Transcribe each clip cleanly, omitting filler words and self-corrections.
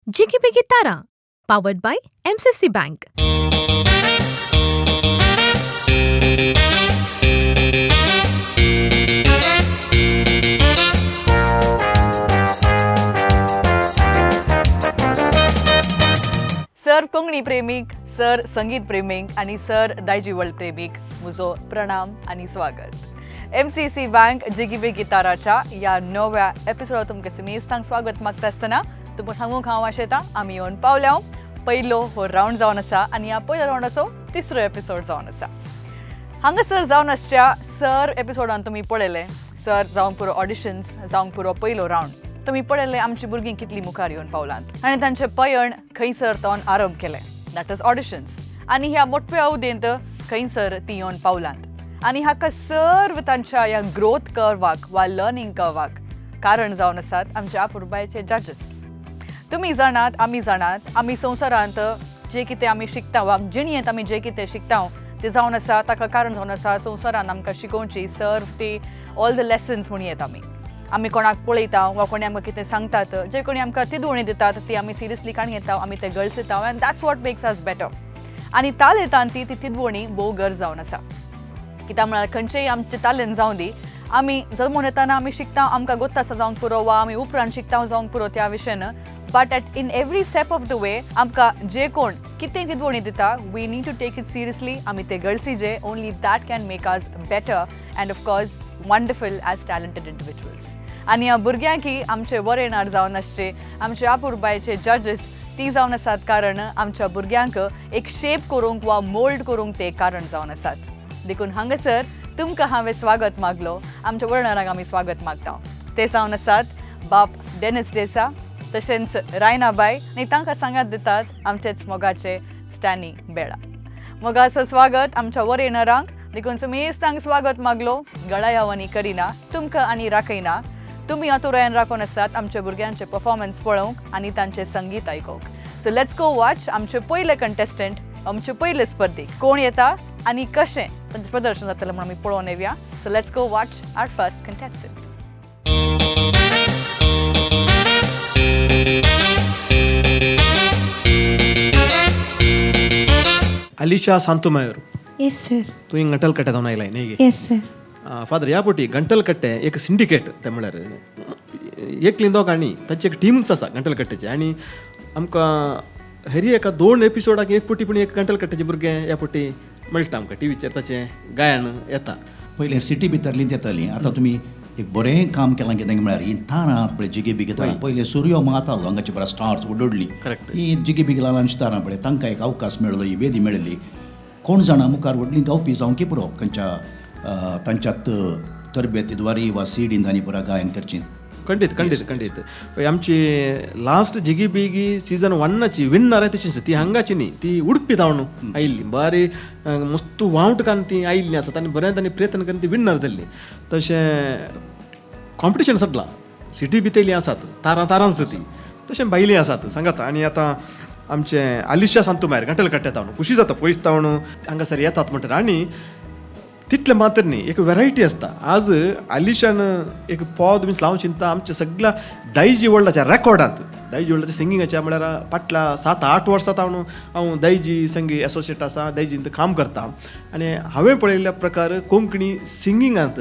Jiggy Biggy Tara, powered by MCC bank. Sir Konkani प्रेमीक, sir संगीत प्रेमीक आनी सर दायजी वर्ल्ड प्रेमीक म्हजो प्रणाम आनी स्वागत. MCC bank जिगी बिगी ताराच्या ह्या नव्या एपिसोडात तुमकां समेस्तांक स्वागत मागता आसतना तुमकां सांगूंक हांव आशेता, आमी येवन पावल्या. पयलो हो रावंड जावन आसा आनी ह्या पयल्या रावंडाचो तिसरो एपिसोड जावन आसा. हांगासर जावन आसच्या सर एपिसोडान तुमी पळयलें, सर जावंक पुरो ऑडिशन्स, जावंक पुरो पयलो रावंड. तुमी पळयलें आमची भुरगीं कितलीं मुखार येवन पावलांत आनी तांचें पयण खंयसर तो आरंभ केलें, that is auditions. आनी ह्या मोठ्या अवधेंत खंयसर ती येवन पावलांत आनी हाका सर्व तांच्या ह्या ग्रोथ कर्वाक वा लर्नींग कर्वाक कारण जावन आसात आमच्या आपुरबायचे जजीस. तुमी जाणात, आमी जाणात, आमी संवसारांत जे कितें आमी शिकता वा जिणेंत आमी जे कितें शिकता ते जावन आसा, ताका कारण जावन आसा संवसारान आमकां शिकोवची सर्व ती ऑल the lessons म्हूण येता. आमी आमी कोणाक पळयता वा कोणी आमकां कितें सांगतात, जे कोणी आमकां तिदवणी दितात ती आमी सिरियसली काणी येता, आमी ते गळसिता and that's what makes us better. आनी तालेंतान ती ती तिदवणी भोव गरज जावन आसा. कित्याक म्हळ्यार खंयचेय आमचें तालेंत जावं दी, आमी जल्मून येताना आमी शिकता, आमकां गोत्त आसा जावंक पुरो वा आमी उपरांत शिकता जावंक पुरो त्या विशयान, but at in every step of the way आमकां जे कोण कितें तिदवणी दिता, we need to take it seriously. आमी ते गळसीजे. Only that can make us better and of course wonderful as talented individuals. आनी ह्या भुरग्यांकी आमचे वरेणार जावन आसचे आमचे आपुरबायचे जजीस ती जावन आसात, कारण आमच्या भुरग्यांक एक शेप करूंक वा मोल्ड करूंक ते कारण जावन आसात. देखून हांगासर तुमकां हांवें स्वागत मागलो. आमच्या वर्णरांक आमी स्वागत मागता, ते जावन आसात बाप डेनिस डेसा, तशेंच रायनाबाय आनी तांकां सांगात दितात आमचेच मोगाचे स्टॅनी बेळा. मोगाचो स्वागत आमच्या वरेणारांक. देखून समेस्तांक स्वागत मागलो. गळायावानी करिना तुमकां आनी राखयना. तुमी आतुरायन राखून आसात आमच्या भुरग्यांचे परफॉर्मन्स पळोवंक आनी तांचें संगीत आयकूंक. सो let's go watch आमचे पयले कंटेस्टंट, आमचे पयले स्पर्धेक कोण येता आनी कशें तांचें प्रदर्शन जातलें म्हूण आमी पळोवन येवया. So let's go watch our first contestant. Alisha Santumayur. Yes sir. तूं हिंग गंटलकट्टे जावन आयलाय न्ही? Yes sir. Father, ह्या पटी गंटलकट्टे एक सिंडिकेट, ते म्हळ्यार एकली दोगां न्ही, तांची एक टिमूच आसा गंटलकट्टेची. आनी आमकां हरी एका दोन एपिसोडाक एक पटी पूण एक गंटलकट्टेचे भुरगें ह्या पटी मेळटा आमकां टिवीचेर, ताचें गायन येता. पयलें सिटी भितरलीं येतालीं. आतां तुमी एक बरें काम केलां. कितें म्हळ्यार ही तारां पळय, जिगी बिगी तारां. पयलें सुर्यो मातालो, हांगाची बरा स्टार्स उडडली. ही जिगी बिगी ल्हानशी तारां पळय, तांकां एक अवकाश मेळ्ळो, ही वेदी मेळ्ळी. कोण जाणा मुखार व्हडलीं गावपी जावंक पुरो खंयच्या तांच्यात तरबेती वा सिडीन तांणी पुरा गायन करचें. खंडीत खंडीत खंडीत. पळय, आमची लास्ट जिगी बिगी सीजन वनाची विन्नर आहे तशीच ती हांगाची न्ही, ती उडपी धांवन आयिल्ली. बारी मस्त वावट कान ती आयिल्ली आसत आनी बरें तांणी प्रयत्न करून ती विन्नर जाल्ली. तशें कॉम्पिटिशन सगलां सिटी भितरली आसात तारां, तारांच ती तशें भायली आसात सांगात. आनी आतां आमचें आलिशा सांतुमायर गंटलकट्टे तावन, खुशी जाता पयस तावन हांगासर येतात म्हणटात. आनी तितलें मात्र न्ही, एक वेरायटी आसता. आज आलिशान एक पद मिन्स हांव चिंता आमच्या सगळ्या दायजी वर्ल्डाच्या रेकॉर्डांत, दायजी वर्ल्डाच्या सिंगिंगाच्या, म्हळ्यार फाटल्या 7-8 वर्सां हांव हांव दायजी संगी एसोसिएट आसा, दायजींत काम करता आनी हांवें पळयल्ल्या प्रकार कोंकणी सिंगिंगांत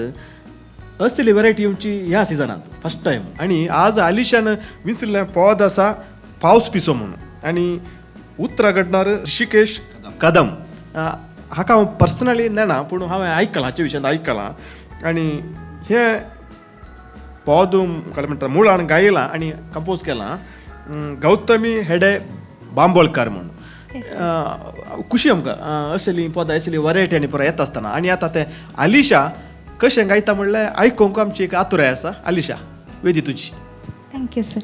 असली वेरायटी आमची ह्या सिजनांत फर्स्ट टायम. आनी आज आलिशान विंचलें पद आसा पावस पिसो म्हणून आनी उतरां घडणार ऋषिकेश कदम. हाका हांव पर्सनली नेणा, पूण हांवें आयकलां, हाचे विशयांत आयकलां. आनी हें पद काय म्हणटा मुळान गायलां आनी कंपोज केलां गौतमी हेडे बांबोळकार म्हणून. खुशी आमकां असली पदां, असली वरायटी आनी पुरो येता आसतना. आनी आतां तें आलिशा कशें गायता म्हणल्यार आयकूंक आमची एक आतुराय आसा. आलिशा, वेदी तुजी. Thank you sir.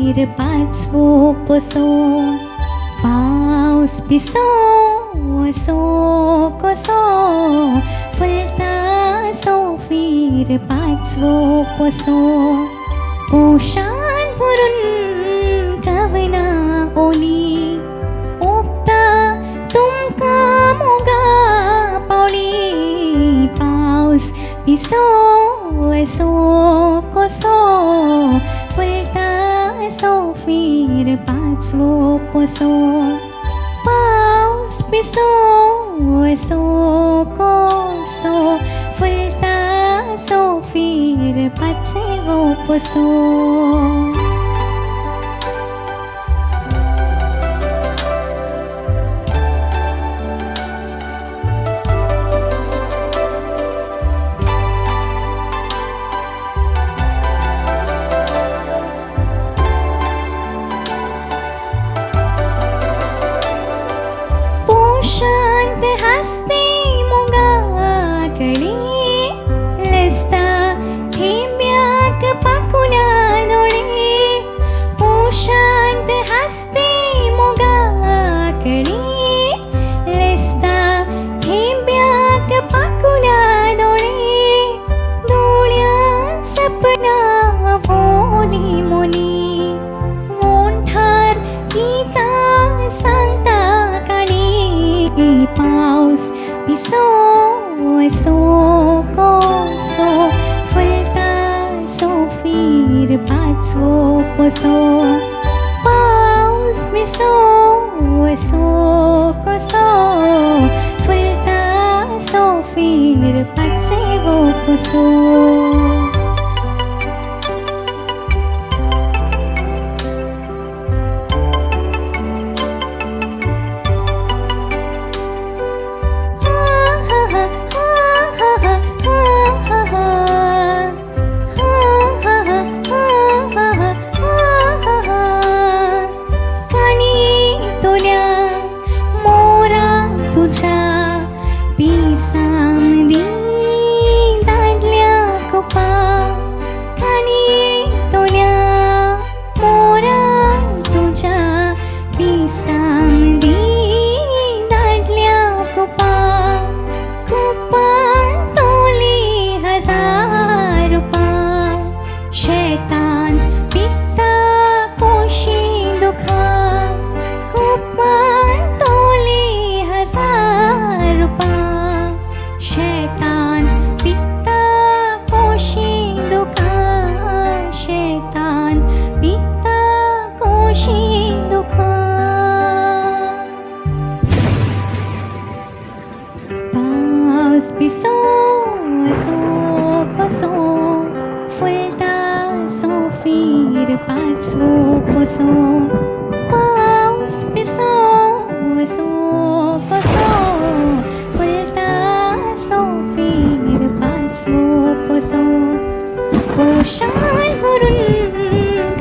सोफीर पांचवो पोसो, पावस पिसो असो कसो फुलता सोफीर पांचवो पोसो, पोशान भरून कवना ओली ओपता तुमकां मोगा पावली, पावस पिसो असो कसो फुलता सोफीर पांचवो पोसो, पावस पिसो असो कसो फुलता सोफीर पांचवो पोसो. पोशांत हासते मोगा कळी लसता थेंब्याक पाकुल्या दोळे, पोशांत हासते मोगा कळी लसता थेंब्याक पाकुल्या दोळे, दोळ्यान सपना वोली मोली वोंठार गीतां सांगता काणी, पावस पिसो असो कसो फुलता सोफीर पांचवो पोसो, पावस पिसो असो कसो फुलता सोफीर पांचवो पोसो. काणी तुल्या मोरा तुझ्या पिसामदी दाडल्या कुपा, काणी तुल्या मोरा तुझ्या पिसामदी दाडल्या कुपा, कुपान तोली हजार रुपा, शेतांत पिकता कोशी दुखा, कुपान तोली हजार रुपा, शेतांत पिकता कोशी दुखा, शेतांत पिकता कोशी दुखा. पावस पिसो असो कसो फुलता सोफीर पांचवो पोसो, पावस पिसो असो कसो फुलता सोफीर पांचवो पोसो, पोशान भरून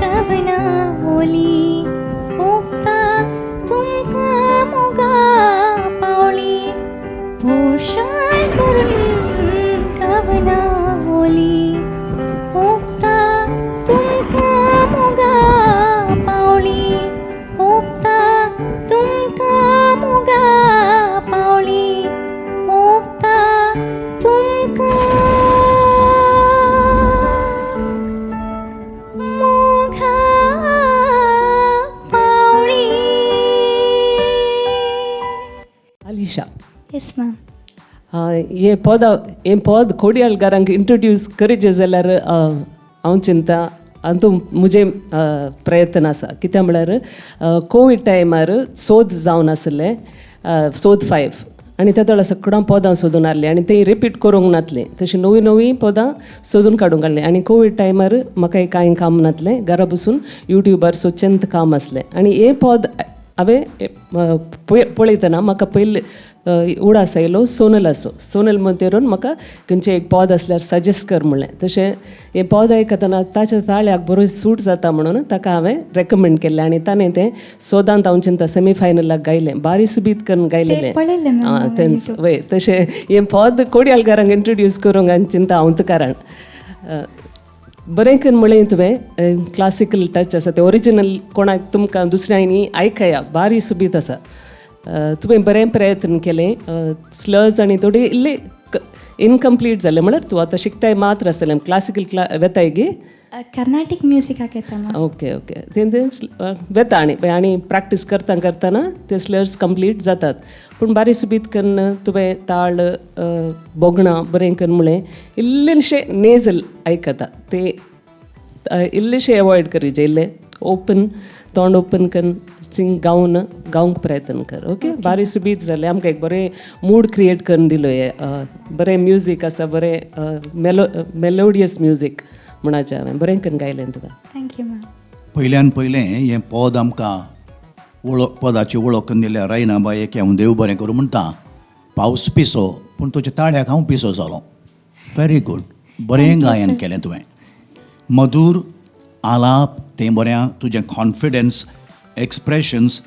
कवना ओली ओपता तुमकां मोगा पावली, पोशान भरून कवना ओली ओपता तुमकां मोगा पावली, ओपता तुमकां मोगा पावली, ओपता तुमकां मोगा पावली. अलिशा. Yes ma'am. हे पद, हे पद कोडियालकारांक इंट्रोड्यूस करचें जाल्यार हांव चिंता हातूंत म्हजें प्रयत्न आसा. कित्याक म्हळ्यार कोवीड टायमार सोद जावन आसलें, सोद 5, आनी त्या वेळार सगळां पदां सोदून हाडलीं आनी तीं रिपीट करूंक नासलीं, तशीं नवीं नवीं पदां सोदून काडूंक काडलीं. आनी कोवीड टायमार म्हाका कांय काम नासलें, घरा बसून युट्यूबार सोदचेंच काम आसलें. आनी हें पद हांवें पळयतना म्हाका पयलें उडास आयलो सोनलाचो. सोनल मोंतेरोन म्हाका खंयचें एक पद आसल्यार सजेस्ट कर म्हणलें. तशें हें पद आयकतना ताच्या ताळ्याक बरो सूट जाता म्हणून ताका हांवें रेकमेंड केल्लें आनी ताणें तें सोदांत हांव चिंता सेमी फायनलाक गायलें, बारी सुबीत करून गायलेलें. पळयलें मॅम आं हांवें तेंच वय. तशें हें पद कोडयालकारांक इंट्रोड्यूस करूंक हांवें चिंता हांव कारण. बरें करून म्हळें तुवें, क्लासिकल टच आसा तें ओरिजिनल कोणाक तुमकां दुसऱ्यांनी आयकया, बारी सुबीत आसा. तुवें बरें प्रयत्न केलें. स्लर्स आनी थोडी इल्ले इनकम्प्लीट जालें, म्हळ्यार तूं आतां शिकताय मात्र आसलें. क्लासिकल वेताय गे? कर्नाटीक म्युजिकाक येता मॅम. ओके ओके, तें तें वेता आनी आनी प्रॅक्टीस करता करतना ते स्लर्स कंप्लीट जातात. पूण बारी सुबीत करून तुवें ताळ बोगणां बरें करून म्हळें. इल्लेशें नेजल आयकता ते इल्लेशें एवॉयड करीजे. इल्लें ओपन, तोंड ओपन करून सिंग गावन गावंक प्रयत्न कर. ओके, बारी सुबीत जालें. आमकां एक बरें मूड क्रिएट करून दिलो. हें बरें म्युजीक आसा, बरें मेलोडियस म्युजीक म्हणाचें हांवें. बरें करून गायलें तुका. Thank you ma'am. पयल्यान पयलें हें पद आमकां वळख, पदाची वळख करून दिल्या रायनाबाय एक हांव देव बरें करूं म्हणटा. पावस पिसो, पूण तुज्या ताळ्याक हांव पिसो जालो. व्हेरी गूड, बरें गायन केलें तुवें. मधूर आलाप तें बरें, तुजें कॉन्फिडन्स, एक्सप्रेशन्स.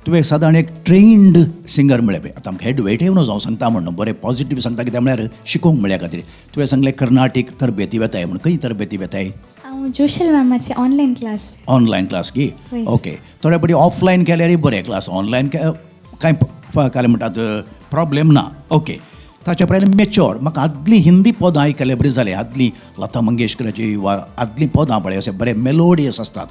तुवें सादारण एक ट्रेन्ड सिंगर म्हळ्यार पळय आतां आमकां हेड वेट येवन हांव सांगता म्हणून बरें पॉजिटीव सांगता. कित्याक म्हळ्यार शिकोवंक म्हळ्या खातीर तुवें सांगलें कर्नाटीक तरबेती वेताय म्हूण. खंय तरबेती वेताय? हांव जोशल मॅमाचे ऑनलायन क्लास. ऑनलायन क्लास की? वय. ओके, थोड्या फावटी ऑफलायन केल्यारय बरें. क्लास ऑनलायन कांय काय म्हणटात प्रॉब्लेम ना. ओके, ताच्या पयलीं मेच्योर. म्हाका आदलीं हिंदी पदां आयकल्यार बरीं जालें. आदलीं लता मंगेशकराची वा आदलीं पदां पळय, अशें बरें मेलोडियस आसतात.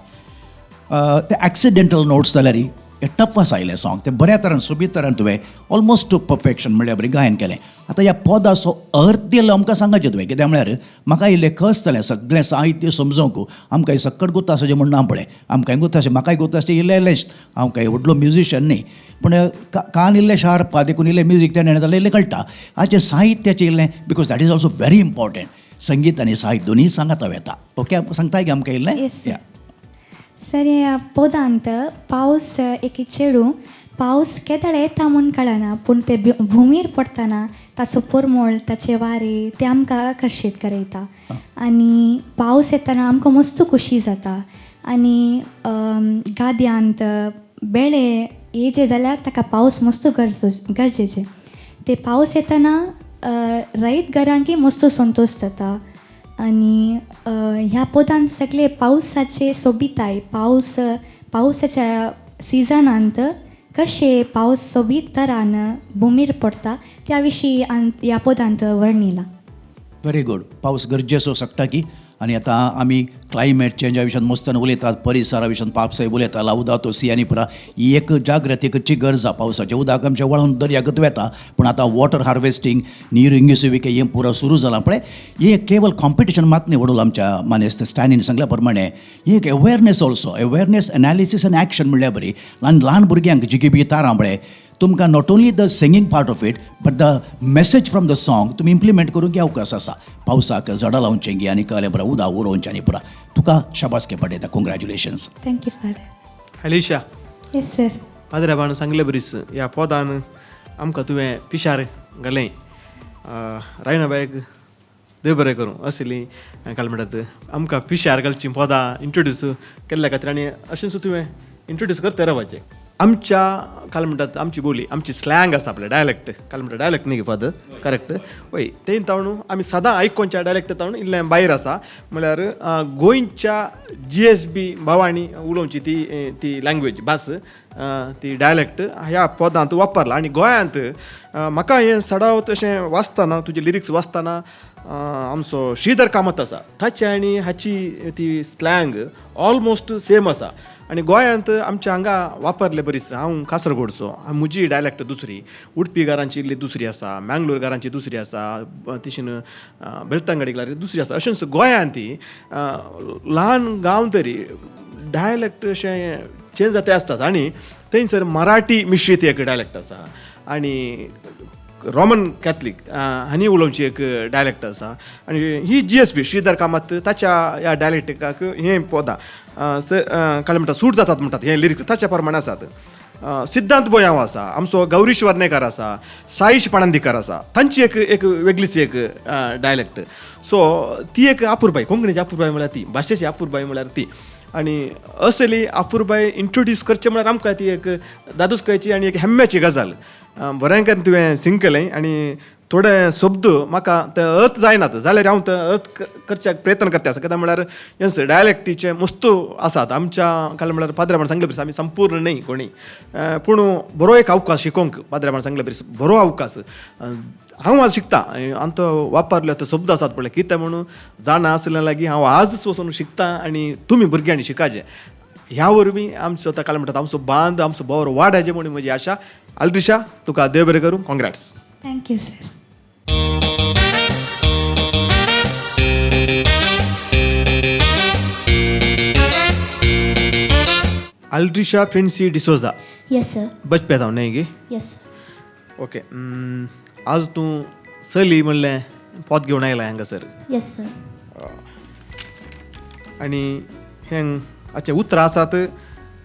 ते एक्सिडेंटल नोट्स जाल्यार हे टफ आसा आयलें सॉंग. तें बऱ्या तरान, सोबीत तरान तुवें ऑलमोस्ट टू परफेक्शन म्हणल्यार बरें गायन केलें. आतां ह्या पदाचो अर्थ दिलो आमकां सांगाचें तुवें. कित्याक म्हळ्यार म्हाका इल्लें कस जालें सगळें साहित्य समजोवंक. आमकां सक्कड गुत्त आसा म्हूण ना पळय, आमकांय गुत्त आसा, म्हाकाय गुत्त आसा इल्लें इल्लेंच. हांव कांय व्हडलो म्युजिशियन न्ही, पूण कान इल्लें शार्प आहा, देखून इल्लें म्युजीक तें जाल्यार इल्लें कळटा. हाचें साहित्याचें इल्लें, because that is also very important. संगीत आनी साहित्य दोनूय सांगाता वेता. ओके, सांगताय गे आमकां इल्लें? Yes sir. Sir, ह्या पोदांत पावस एक चेडूं, पावस केदळ येता म्हूण कळना, पूण ते भुमीर पडटना ताचो परमळ, ताचे वारें ते आमकां आकर्शीत करयता आनी पावस येतना आमकां मस्त खोशी जाता. आनी गाद्यांत बेळे येयचे जाल्यार ताका पावस मस्त गरजेचे. ते पावस येतना रयत घरांकी मस्त संतोश जाता. आनी ह्या पदांत सगळे पावसाचे सोबिताय, पावसाच्या सिजनांत कशें पावस सोबीत तरान भुमीर पडटा त्या विशीं ह्या पदांत वर्णिलां. Very good. पावस गरजेचो सगटा की. आनी आतां आमी क्लायमेट चेंजा विशयान मस्तान उलयतात, परिसरा विशयान पापसाय उलयता, लावदातो सी आनी पुरा ही एक जागृती करची गरज आसा. पावसाचें उदक आमचें वळोन दर्याकूच वेता, पूण आतां वॉटर हार्वेस्टींग, नीर इंगिसुविके हें पुरा सुरू जालां पळय. हें केवल कॉम्पिटिशन मात न्ही व्हडलो. आमच्या मानेस्त स्टॅनीन सांगल्या प्रमाणे ही एक awareness also, awareness, analysis आनी एक्शन म्हणल्यार बरी. ल्हान ल्हान भुरग्यांक जिगी बिगी तारां पळय, तुमकां not only the singing part of it but the message from the song तुमी इम्प्लिमेंट करूंक अवकाश आसा. पावसाक झाडां लावचें गी आनी कळ्ळें पुरा उदक उरोवचें आनी पुरा तुका शाबासकी पडयता. Congratulations. Thank you father. Alisha. Yes sir. पाद्र्याबान सांगले बरीस, ह्या पोदान आमकां तुवें पिशार घालें. रायनाबायक देव बरें करूं असली काल म्हणटात आमकां पिशार घालचीं पदां इंट्रोड्यूस केल्ल्या खातीर. आनी अशेंच तुवें इंट्रोड्यूस करता रावपाचें. आमच्या काल म्हणटात आमची बोली, आमची स्लँग आसा, आपलें डायलॅक्ट, काल म्हणटा डायलॅक्ट न्ही फादर? करेक्ट वय. तें ताणू आमी सदां आयकोनच्या डायलॅक्ट ताणू इल्लें भायर आसा. म्हळ्यार गोंयच्या जीएसबी भावांनी उलोवची ती ती लँग्वेज, भास, ती डायलॅक्ट ह्या पदांत वापरला. आनी गोंयांत म्हाका हें सडावत अशें वाचतना, तुजे लिरिक्स वाचतना, आमचो श्रीधर कामत आसा ताची आनी हाची ती स्लँग ऑलमोस्ट सेम आसा. आनी गोंयांत आमच्या हांगा वापरले बरीच. हांव कासरगोडचो, म्हजी डायलॅक्ट दुसरी, उडपीगारांची इल्ली दुसरी आसा, मँगलोरगारांची दुसरी आसा, तिशीन बेलतंगडी दुसरी आसा. अशेंच गोंयांत ती ल्हान गांव तरी डायलॅक्ट अशें चेंज जाते आसतात. आनी थंयसर मराठी मिश्रीत एक डायलॅक्ट आसा आनी रोमन कॅथलीक हांणी उलोवची एक डायलॅक्ट आसा. आनी ही जीएसबी श्रीधर कामत ताच्या ह्या डायलॅक्टाक हें पदां काल म्हणटा सूट जातात म्हणटात. हे लिरिक्स ताच्या प्रमाणे आसात. सिद्धांत बोयांव आसा आमचो, गौरीश वर्णेकर आसा, साईश पाणंदीकर आसा, तांची एक एक वेगळीच एक डायलॅक्ट. सो ती एक अपुरबाय, कोंकणीची अपुरबाय म्हळ्यार ती, भाशेची अपुरबाय म्हळ्यार ती. आनी असली अपुरबाय इंट्रोड्यूस करचें म्हळ्यार आमकां ती एक दादूसकायची आनी एक हेम्म्याची गजाल. बरें करून तुवें सिंग केलें आनी थोडे शब्द म्हाका ते अर्थ जायनात जाल्यार हांव ते अर्थ करच्याक प्रयत्न करता आसा. कित्याक म्हळ्यार हेंच डायलेक्टीचे मस्त आसात आमच्या काल म्हळ्यार पाद्रेबान सांगले आमी संपूर्ण न्ही कोणी, पूण बरो एक अवकाश शिकोवंक पाद्रेबान सांगले बरो अवकाश हांव आज शिकता. आनी तो वापरले तो शब्द आसात पळय कितें म्हणून जाणा आसलें लागीं हांव आजच वचून शिकता आनी तुमी भुरग्यांनी शिकाचें. ह्या वरवीं आमचो ताका म्हणटात आमचो बांद आमचो बरो वाडाचें म्हणून म्हजी आशा. अल्ट्रिशा, तुका देव बरें करूं. Congrats. Thank you sir. Aldrisha Princy D'Souza. Yes sir. बचप्यात हांव न्ही गी? Yes. Okay. आज तूं चली म्हणलें पोत घेवन आयला हांगासर. Yes sir. आनी हें आचे उतरां आसात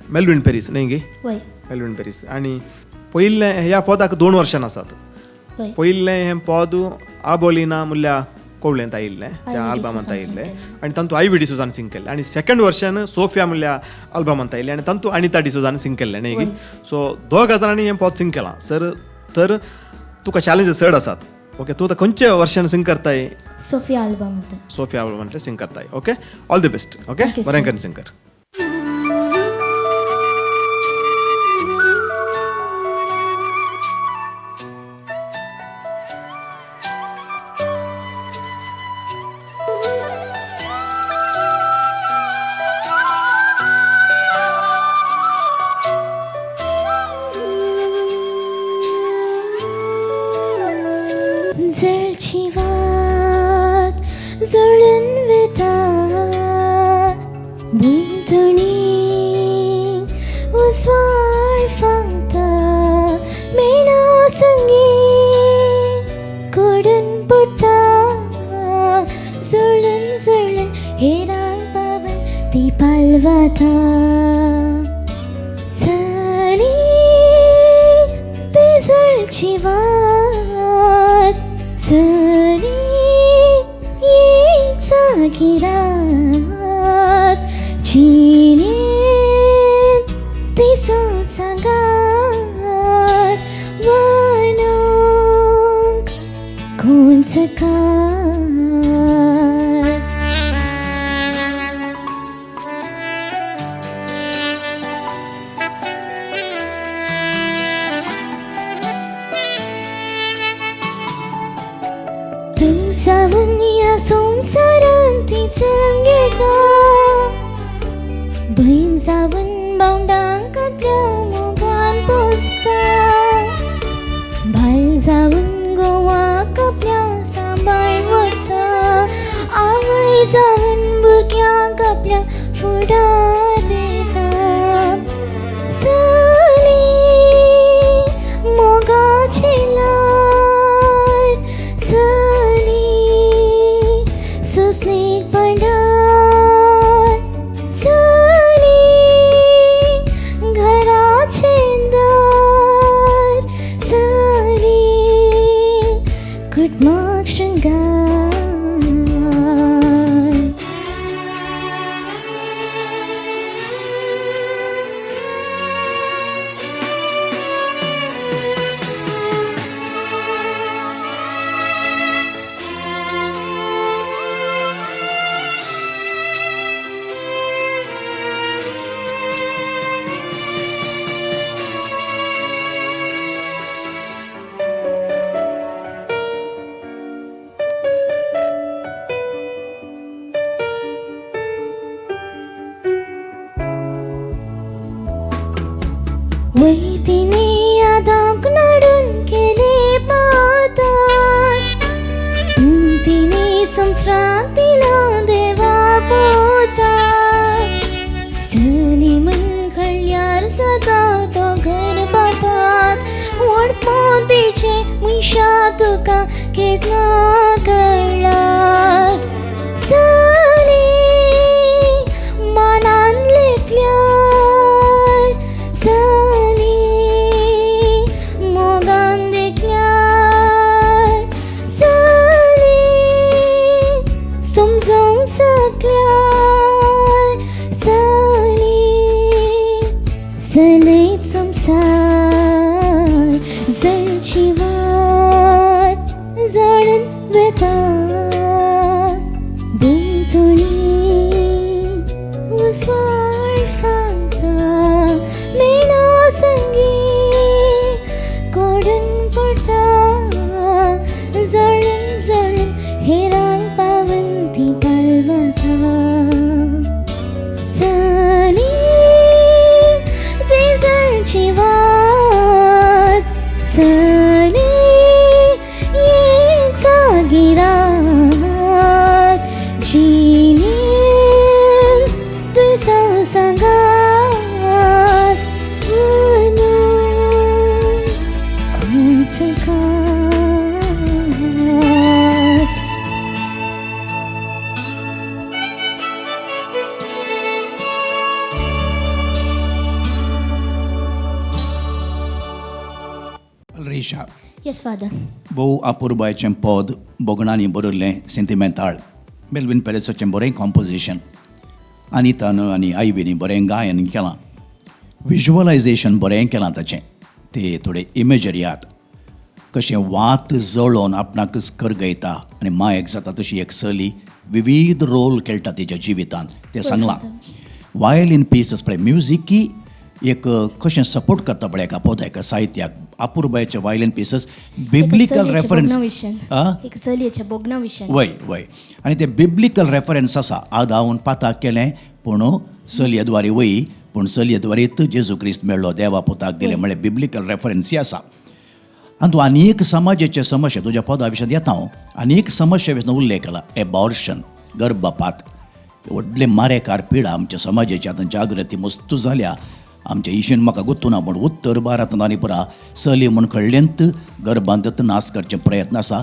मेलवीन पेरीस न्ही गी? वय. Melvin Paris. आनी पयिल्लें ह्या पदाक 2 वर्सां आसात. पयिल्लें हें पद आबोलिना म्हणल्या कोवळेंत आयिल्लें, त्या आल्बमांत आयिल्लें आनी तातूंत आयवी डिसोजान सिंग केल्लें. आनी सेकंड वर्शन सोफिया म्हणल्या आल्बमांत आयिल्लें आनी तातूंत अनिता डिसोजान सिंग केल्लें न्ही गी? सो दोग जाणांनी हें पद सिंग केलां सर. तर तुका चॅलेंजीस चड आसात. ओके, तूं आतां खंयचे वर्शन सिंग करताय? सोफिया आल्बमांत. सोफिया आल्बमांतलें सिंग करताय. Okay, all the best. Okay, बरें करून सिंग कर. जळची वात जळून वेता भोंवतणी उजवाड फांकता मेणा संगी कोडून पडटा जळून जळून हेरांक पावन ती पालवता चली ते जळची वात चली एक जागी रात जिणेंत ती संवसागात वानूंक कोण सकात. सावन ह्या संवसारांत ती जल्म घेता भयण जावन भावंडांक आपल्या मोगान पोसता बायल जावन गोवाक आपल्या सांबाळ व्हरता आवय जावन भुरग्यांक आपल्या फुडार दिता चली मोगाचें ल्हार चली सोंसणीक भांडार चली घराचें दार चली कुटुंबाक शृंगार. वैतिनी यादांक नडून केले पातात तिने संवसाराक दिला देवा पोतात चली म्हण कळ्यार सदां तो घर बापात व्हडपण तिचें मनशां तुका केन्ना कळ्ळात चली मनान लेखल्यार चली मोगान देखल्यार चली समजूंक शकल्यार चली चलयत संवसार जळची वात सांगात रेशा. Yes father. भोव अपुरबायचें पद भोगणांनी बरयल्लें सेंतिमेंताळ मेलवीन पेरेसाचें बरें कॉम्पोजिशन अनितान आनी आयबीनी बरें गायन केलां, विज्युअलायझेशन बरें केलां ताचें, ते थोडे इमेजरी आहात कशें वात जळोवन आपणाकच करगयता आनी मायक जाता तशी एक चली विविध रोल खेळटा तिच्या जिवितांत तें सांगलां. वायलीन पीस पळय म्युजिकी एक कशें सपोर्ट करता पळय एका पदा एका साहित्याक. अपुरबायचे वायलीन पिसस बिब्लिकल रेफरन्स वय वय आनी ते बिब्लिकल रेफरन्स आसा. आदावन पाताक केलें पूण चलये द्वारे वय पूण चलये द्वारे जेजू क्रिस्त मेळ्ळो देवा पुताक दिलें म्हळ्यार बिब्लिकल रेफरन्सी आसा. आनी तूं आनी एक समाजाचे समस्या तुज्या पदा विशयांत येता हांव आनी एक समस्या विशयान उल्लेख केला, एबॉर्शन गर्भपात व्हडले मारेकार पिडा आमच्या समाजाची आतां जागृती मस्तू जाल्या. आमच्या इशेन म्हाका गुत्तू ना पूण उत्तर भारतांत आनी पुरा चली म्हूण कळ्ळेंत गर्भांत नाश करचे प्रयत्न आसा.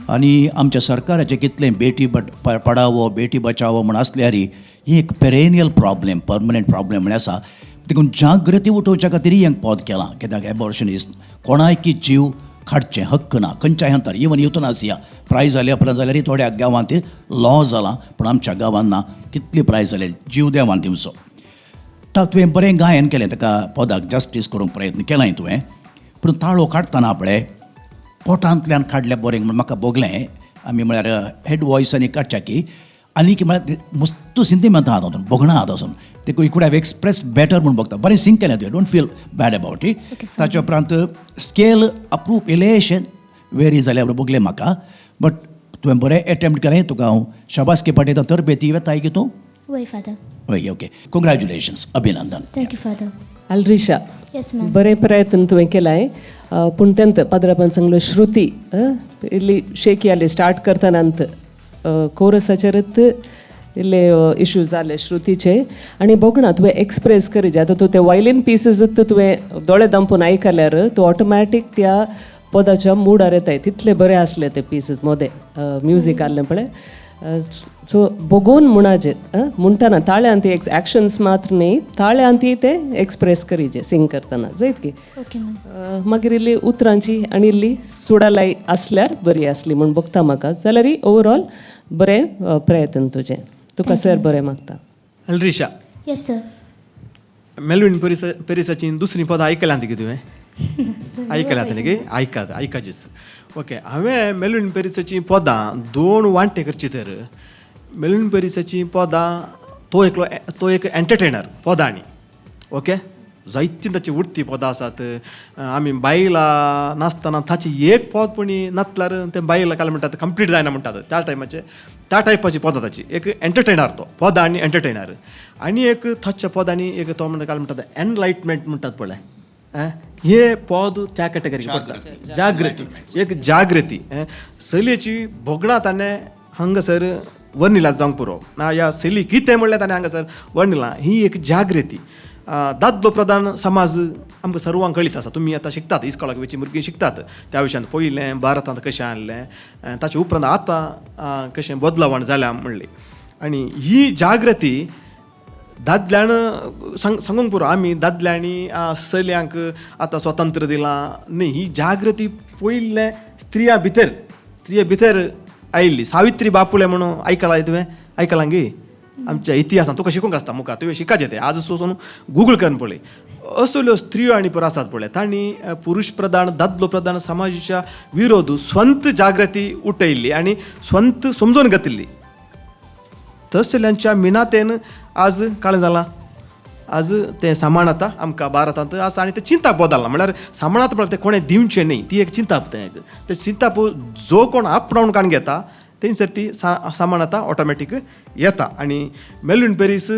आनी आमच्या सरकाराचें कितलें बेटी पडावो बेटी बचावो म्हूण आसल्यार ही एक पेरेनियल प्रॉब्लेम परमनंट प्रॉब्लेम म्हळ्यार आसा. देखून जागृती उठोवच्या खातीर हें पद केलां कित्याक एबॉर्शन is कोणायकी जीव काडचें हक्क ना खंयच्याय हंतार. इवन युथनासिया प्राय जाल्या उपरांत जाल्यार थोड्या गांवांत लॉ जाला पूण आमच्या गांवांत ना. कितली प्राय जाल्या जीव देवान दिवचो. तुवें बरें गायन केलें ताका पदाक जस्टीस करूंक प्रयत्न केलाय तुवें पूण ताळो काडटना पळय पोटांतल्यान काडल्या बरें म्हूण म्हाका भोगलें. आमी म्हळ्यार हेड वॉयस आनी काडच्या की आनी की म्हळ्यार मस्तू सिंतिमेंत आहा तातूंत भोगणां आहा तातूंत ते you could have express better म्हूण भोगता. बरें सिंग केलें तुवें, don't feel bad about it. ताच्या उपरांत स्केल अप्रूप इल्लेशें वेरी जाल्यार भोगलें म्हाका बट तुवें बरें एटेम्प्ट केलें. तुका हांव शाबासकी पाठयता. तरबेती वेताय की तूं? वय फादर. वय ओके, कंग्रेच्युलेशन्स, अभिनंदन. Thank you father. Alrisha. Yes ma'am. बरें प्रयत्न तुवें केलाय पूण तेंत पाद्रापान सांगलो श्रुती इल्ली शेकी आली स्टार्ट करतना अंत कोरसाचेरच इल्ले इश्यू जाले श्रुतीचे आनी भोगणा तुवें एक्सप्रेस करीजे. आतां तूं ते वायलीन पिसीस तुवें दोळे दांपून आयकल्यार तूं ऑटोमॅटीक त्या पदाच्या मुडार येताय. तितले बरे आसले ते पिसीस मोदे म्युजीक आहलें पळय. सो बगोवन म्हणाजे म्हणटना ताळ्यान ती एक्शन्स मात्र न्ही ताळ्यान ती ते एक्सप्रेस करीजे सिंग करतना जायत की. मागीर इल्ली उतरांची आनी इल्ली सुडालाय आसल्यार बरी आसली म्हूण बगता म्हाका. जाल्यार ओवरऑल बरें प्रयत्न तुजें, तुका सर बरें मागता. अल्रिशा. Yes sir. Melvin पेरिसाची दुसरी पदां आयकल्यांत की तुवें? आयकल्यात न्ही की? आयकात आयकाचीच. ओके, हांवें मेलवीन पेरिसाचीं पदां दोन वांटे करची तर मेलवीन पेरिसाचीं पदां तो एकलो तो एक एंटरटेनर पदांनी. ओके, जायतीं ताची उडती पदां आसात. आमी बायलां नाचतना ताची एक पद पणी नाचल्यार तें बायलां काय म्हणटात कंप्लीट जायना म्हणटात. त्या टायमाचे त्या टायपाची पदां ताची एक एंटरटेनर तो पदां आनी एंटरटेनर. आनी एक ताच्या पदांनी एक तो म्हणटा काय म्हणटात एनलायटमेंट म्हणटात पळय हे पद त्या कॅटेगरी पडटा. जागृती, एक जागृती चलयेची भोगणां ताणें हांगासर वर्णिला जावंक पुरो ना ह्या चली कितें म्हणलें ताणें हांगासर वर्णिलां. ही एक जागृती. दादलो प्रधान समाज आमकां सर्वांक कळीत आसा. तुमी आतां शिकतात इस्कोलाक वयची भुरगीं शिकतात त्या विशयांत पयलें भारतांत कशें आहलें ताचे उपरांत आतां कशें बदलावण जाल्या म्हणली. आनी ही जागृती दादल्यान सांगूंक पुरो आमी दादल्यांनी चलयांक आतां स्वतंत्र दिलां न्ही. ही जागृती पयलें स्त्रियां भितर आयिल्ली. सावित्री बापुले म्हणून आयकलां तुवें? आयकलां गी आमच्या इतिहासान तुका शिकूंक आसता मुखार तुवें शिकाचें तें आज वचून गुगल करून पळय. असल्यो स्त्रियो आनी पुरो आसात पळय तांणी पुरुश प्रधान दादलो प्रधान समाजाच्या विरोध स्वंत जागृती उठयल्ली आनी स्वंत समजून घेतिल्ली. तसल्यांच्या मिनातेन आज काळें जालां आज तें सामान आतां आमकां भारतांत आसा आनी तें चिंताप बदल्लां. म्हणल्यार सामानात म्हळ्यार तें कोणें दिवचें न्ही ती एक चिंताप तें एक तें चिंताप जो कोण आपणावन काण घेता थंयसर ती सामान आतां ऑटोमॅटीक येता. आनी मेलवीन पेरीस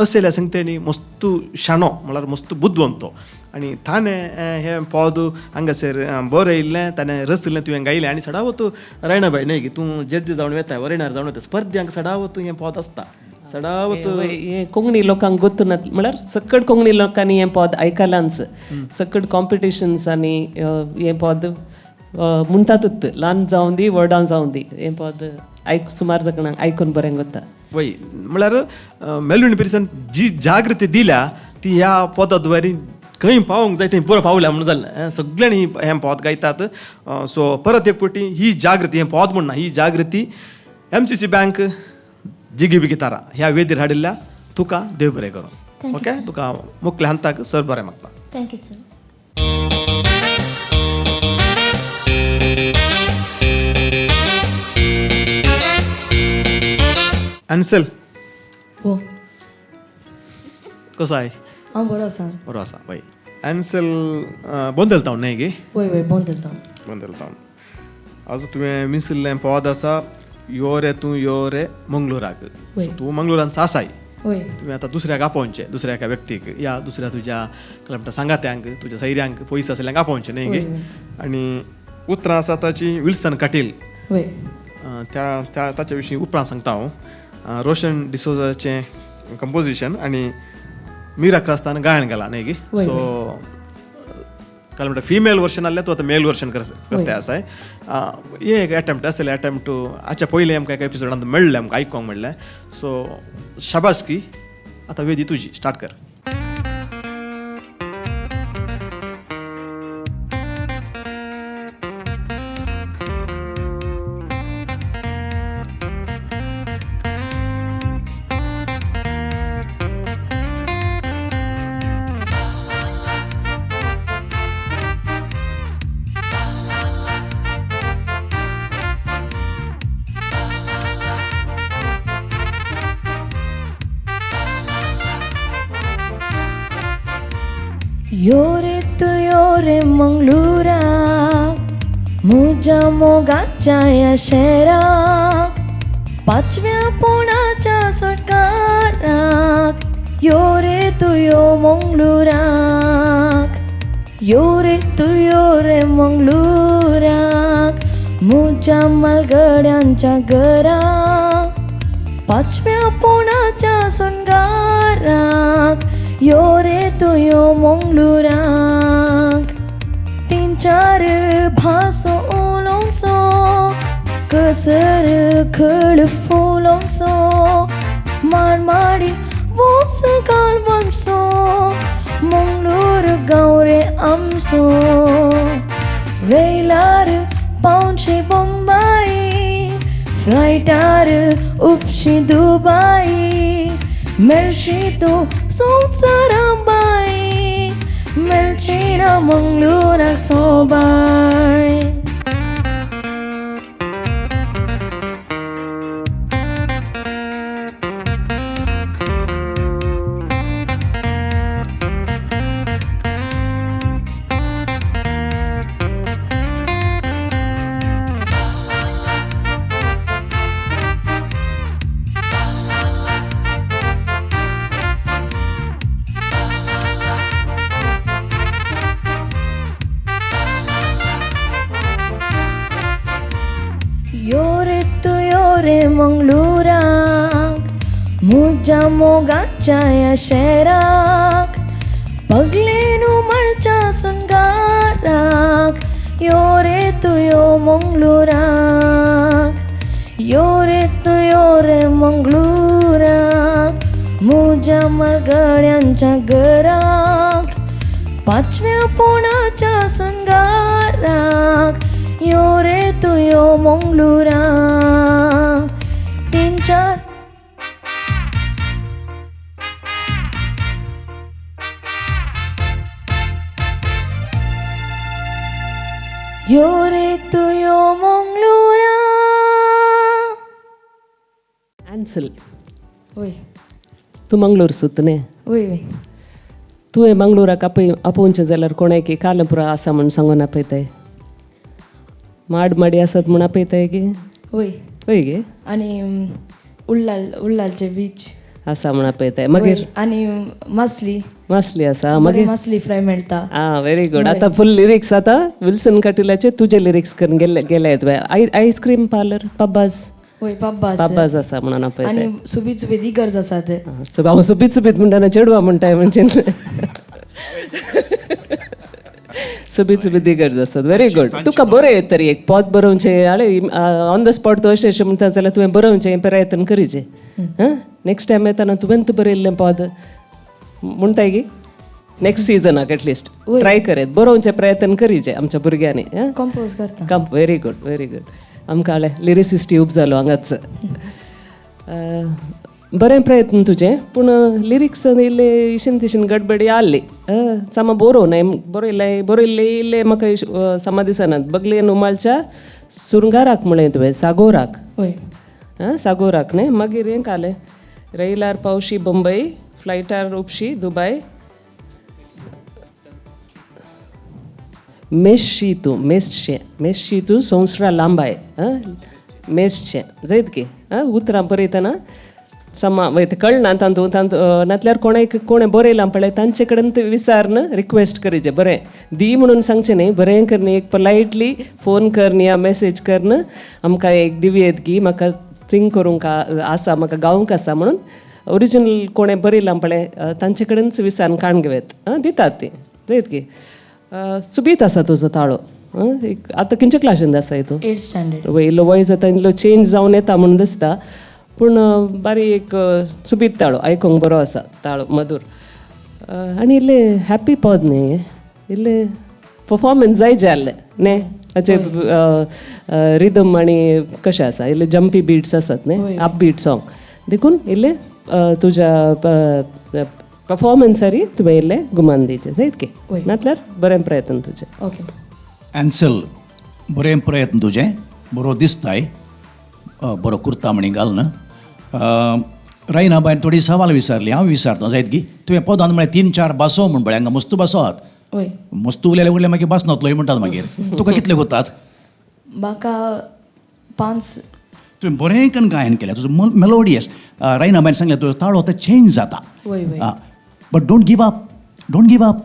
असल्या संगतेनी मस्तू शाणो म्हणल्यार मस्तू बुदवंत तो आनी ताणें हें पद हांगासर बरयल्लें ताणें रचलें तुवें गायलें. आनी सडावत रायणाबाय न्हय की तूं जड्ज जावन वेताय वरेणार जावन वता स्पर्ध्यांक सडावत हें पद आसता. चडावत हे कोंकणी लोकांक गोत्तु ना म्हळ्यार सकड कोंकणी लोकांनी हें पद आयकलांच. सकड कॉम्पिटिशन्सांनी हें पद म्हणटातूच, ल्हान जावं दी व्हडां जावं दी, हें पद आयक सुमार जाणांक आयकून बरें गोत्ता. वय म्हळ्यार मेलविन पिरिसान जी जागृती दिल्या ती ह्या पदा द्वारे खंय पावोंक जाय थंय पुरो पावल्या म्हणून जालें. सगळ्यांनी हें पद गायतात. सो परत एक फावटी ही जागृती, हें पद म्हणना, ही जागृती MCC bank जिगी बिगी तारा ह्या वेदीर हाडिल्ल्या तुका देव बरें करूं. ओके, तुका मुखल्या हंताक सर बरें मागता. Thank you sir. Ansel, हो, कसो आहे? हांव बरो आसा. बरो आसा. वय एन्सल बोंदेल तावन न्हय गे? वय वय, बोंदेल तावन. बोंदेल तावन. आज तुवें मिसिल्लें पद आसा यो रे तूं यो रे मंगळुराक. तूं मंगळुरान आसाय. वय. तुवें आतां दुसऱ्याक आपोवचें, दुसऱ्या एका व्यक्तीक या दुसऱ्या तुज्या काय म्हणटा सांगात्यांक, तुज्या सैऱ्यांक, पयस आसल्यांक आपोवचें न्हय गे? आनी उतरां आसा ताची विल्सन काटील. वय. त्या त्या ताच्या विशीं उपरांत सांगता हांव. रोशन डिसोजाचें कंपोजिशन आनी मीरा क्रास्तान गायन गेला न्हय गे? सो काय म्हणटा फिमेल वर्शन आहलें, तूं आतां मेल वर्शन करता आसाय. हें एक एटेम्प्ट आसलें, एटेम्प्ट हाच्या पयलीं आमकां एका एपिसोडांत मेळ्ळें, आमकां आयकोंक मेळ्ळें. सो शाबास की आतां वेदी तुजी, स्टार्ट कर. यो रे तूं यो रे मंगळुराक, म्हज्या मोगाच्या ह्या शहराक, पांचव्या पोणाच्या सुटकाराक, यो रे तूं यो मंगळुराक, यो रे तूं यो रे मंगळुराक, म्हज्या मालगड्यांच्या घराक, पांचव्या पोणाच्या सुनगाराक, यो रे तूं यो मंगळुराक. तीन चार भासो उलोवचो, कसर खळ फुलोवचो, माडमाडी वोस कालवमचो, मंगळूर गांव रे आमचो. रेलार पावशी बोंबाई, फ्लायटार उपशी दुबाई, मेळशी तूं संवसारां बाई, मेळची ना मंगळुराक सोबाय. मंगळुराक, म्हज्या मोगाच्या ह्या शहराक, पगलेनु मळच्या सुनगाराक, यो रे तूं यो मंगळुराक, यो रे तूं यो रे मंगळुराक, म्हज्या मालगड्यांच्या घराक, पांचव्या पोणाच्या सुनगाराक, यो रे तूं यो मंगळुराक. तीन चार यो रे तूं यो मंगळुराक. आन्सल, वय. तूं मंगळूर सुत न्ही? वय वय. तुवें मंगळुराक आपोवचें जाल्यार कोणाक कालपुरा आसा म्हूण सांगून आपयताय? माड माडी आसात म्हूण आपयताय गे? वय. वय गे. आनी उल्लाल, उल्लालचे बीच आसा म्हूण आपयताय. मागीर आनी मासली, मासली आसा. मागीर मासली फ्राय मेळटा. आं, व्हेरी गुड. आतां फूल लिरिक्स आतां विल्सन कटिलाचे तुजे लिरिक्स करून गेले गेले तुवें. आयस्क्रीम पार्लर पब्बाज वय बाब्बास. बाब्बाज आसा म्हणून आपयताय. आनी सुबीत सुबीत इगर्ज आसात. हांव सुबीत सुबीत म्हणटा चेडवां म्हणटाय म्हणजे सुबीत सुबीत इगर्ज आसात. Very good. तुका बरें तरी एक पद बरोवचें आळे ऑन the spot तूं अशें अशें म्हणटा जाल्यार तुवें बरोवचें प्रयत्न करीचे. हां, नेक्स्ट टायम येताना तुवें बरयल्लें पद म्हणटाय की नेक्स्ट सिजनाक एटलिस्ट ट्राय करेत बरोवचें प्रयत्न करीचे आमच्या भुरग्यांनी. कंपोज करता. Very good very good. आमकां आळे लिरिसिस्ट यूब जालो हांगाच. बरें प्रयत्न तुजें, पूण लिरिक्स इल्ले इशीन तिशीन गडबडी आहली. सामा बरोवं बरयलें बरयल्लें इल्लें म्हाका सामा दिसनात. बगलेन उमाळच्या सुरंगाराक म्हळें तुवें, सागोराक. वय आं, सागोराक न्ही. मागीर हें कालें रैलार पावशी बंबई, फ्लायटार उपशी दुबाय, मेसशी तूं मेसचें मेसशी तूं संवसरा लांबाय. आं, मेसचें जायत की. आं, उतरां बरयतना समा वय तें कळना तांतू तांतू नातल्यार कोणेक कोणें बरयलां पळय तांचे कडेन तें विचारून रिक्वेस्ट करीचें. बरें दी म्हणून सांगचें न्ही, बरें करन एक पोलायटली फोन करन या मॅसेज करन आमकां एक दिवयेत की म्हाका थिंक करूंक आसा, म्हाका गावंक आसा म्हणून ओरिजिनल कोणें बरयलां पळय तांचे कडेनच विचारून काण घेवयेत. आं, दितात ती जायत की. सुबीत आसा तुजो ताळो. एक आतां खंयच्या क्लासीन आसा तूं? 8th standard. वय इल्लो वय जाता इल्लो चेंज जावन येता म्हणून दिसता, पूण बारी एक सुबीत ताळो आयकूंक बरो आसा ताळो मधूर. आनी इल्लें हॅप्पी पद न्ही, इल्लें परफॉर्मन्स जाय जाल्लें न्ही. ताचे रिदम आनी कशें आसा, इल्ले जंपी बीट्स आसात न्ही, अप बीट सॉंग, देखून इल्लें तुज्या परफॉर्मन्सारी तुवें इल्लें गुमान दिवचें जायत की, नातल्यार बरें प्रयत्न तुजें. ओके एन्सल, बरें प्रयत्न तुजें, बरो दिसताय, बरो कुर्ता म्हणी घाल. रायना बायन थोडी सवाल विचारली, हांव विचारता जायत की तुवें पदान म्हळ्यार 3-4 भासो म्हण पळय हांगा मस्तू भासो आहात. मस्तू उलयले उरले मागीर भास नातलोय म्हणटात. मागीर तुका कितले कोतात? म्हाका 5. तुवें बरें करून गायन केलें, तुजो मेलोडियस. रायना बायन सांगलें तुजो ताळो आतां चेंज जाता. But don't give up, don't give up.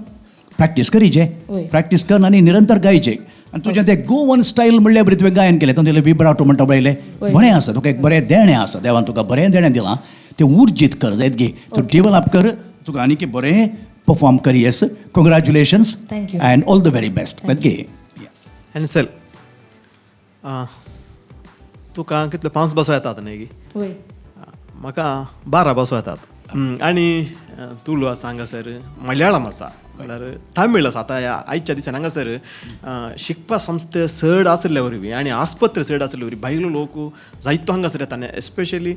Practice करीचे, practice कर आनी निरंतर गायचे. आनी तुजें तें गोवन स्टायल म्हणल्यार बरें तुवें गायन केलें, तातूंत विब्राटो म्हणटा पळयलें बरें आसा. तुका एक बरें देणें आसा, देवान तुका बरें देणें दिलां, तें उर्जीत कर जायत गे, तूं डेवलप कर, तुका आनीक बरें perform करियस. Congratulations and all the very best जायत गे. एन्सल, तुका कितले 5 भासो येतात न्ही गी? म्हाका 12 भासो येतात. आनी तुलू आसा हांगासर, मलयाळम आसा, म्हणल्यार तामीळ आसा. आतां ह्या आयच्या दिसान हांगासर शिकपा संस्थे चड आशिल्ले वरवीं आनी आस्पत्रे चड आशिल्ले वरवीं भायलो लोक जायतो हांगासर येता. आनी एस्पेशली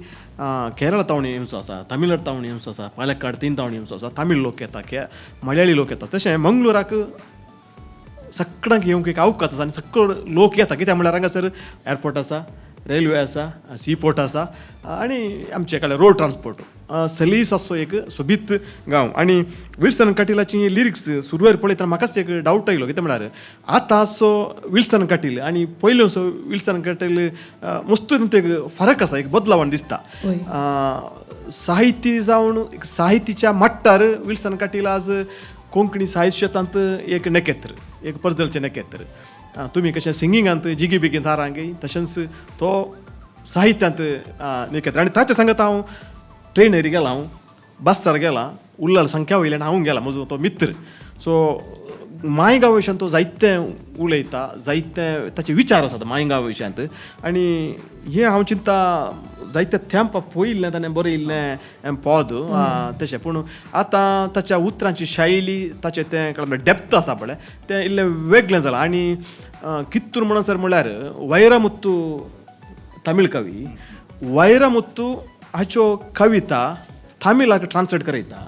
केरळ तावणी येवचो आसा, तमिळनाड तावणी येवचो आसा, पालक्काड 3 तावणी येवचो आसा, तामीळ लोक येता, मलयाळी लोक येता. तशें मंगळुराक सगळ्यांक येवंक एक अवकाश आसा आनी सगळो लोक येता. कित्याक म्हणल्यार हांगासर एअरपोर्ट आसा, रेल्वे आसा, सीपोर्ट आसा आनी आमचे कडेन रोड ट्रान्सपोर्ट सलीस आसचो एक सोबीत गांव. आनी विल्सन कटीलाची लिरिक्स सुरवेर पळयतना म्हाकाच एक डावट आयलो, कितें म्हळ्यार आतां असो विल्सन कटील आनी पयलीं असो विल्सन कटील मस्त एक फरक आसा, एक बदलावान दिसता. साहित्य जावन साहित्याच्या मट्टार विल्सन कटील आज कोंकणी साहित्य क्षेत्रांत एक नखेत्र, एक पर्जलचें नखेत्र. तुमी कशें सिंगिंगांत जिगी बिगी थारांगी तशेंच तो साहित्यांत नखेत्र. आनी ताचे सांगत हांव ट्रेनर गेला, हांव बस्सार गेला, उल्लाल संख्या वयल्यान हांव गेला, म्हजो तो मित्र. सो मायगांव विशयान तो जायते उलयता, जायते ताचे विचार आसात मायगांव विशयांत. आनी हें हांव चिंता जायते तेंप पळयिल्लें ताणें बरयिल्लें पद तशें, पूण आतां ताच्या उतरांची शैली, ताचें तें कळ्ळें डेप्थ आसा पळय तें इल्लें वेगळें जालां. आनी कित्तूर म्हणसर म्हळ्यार वैरमुत्तू तमीळ कवी, वैरमुत्तू हाच्यो कविता तामिळाक ट्रान्सलेट करयता,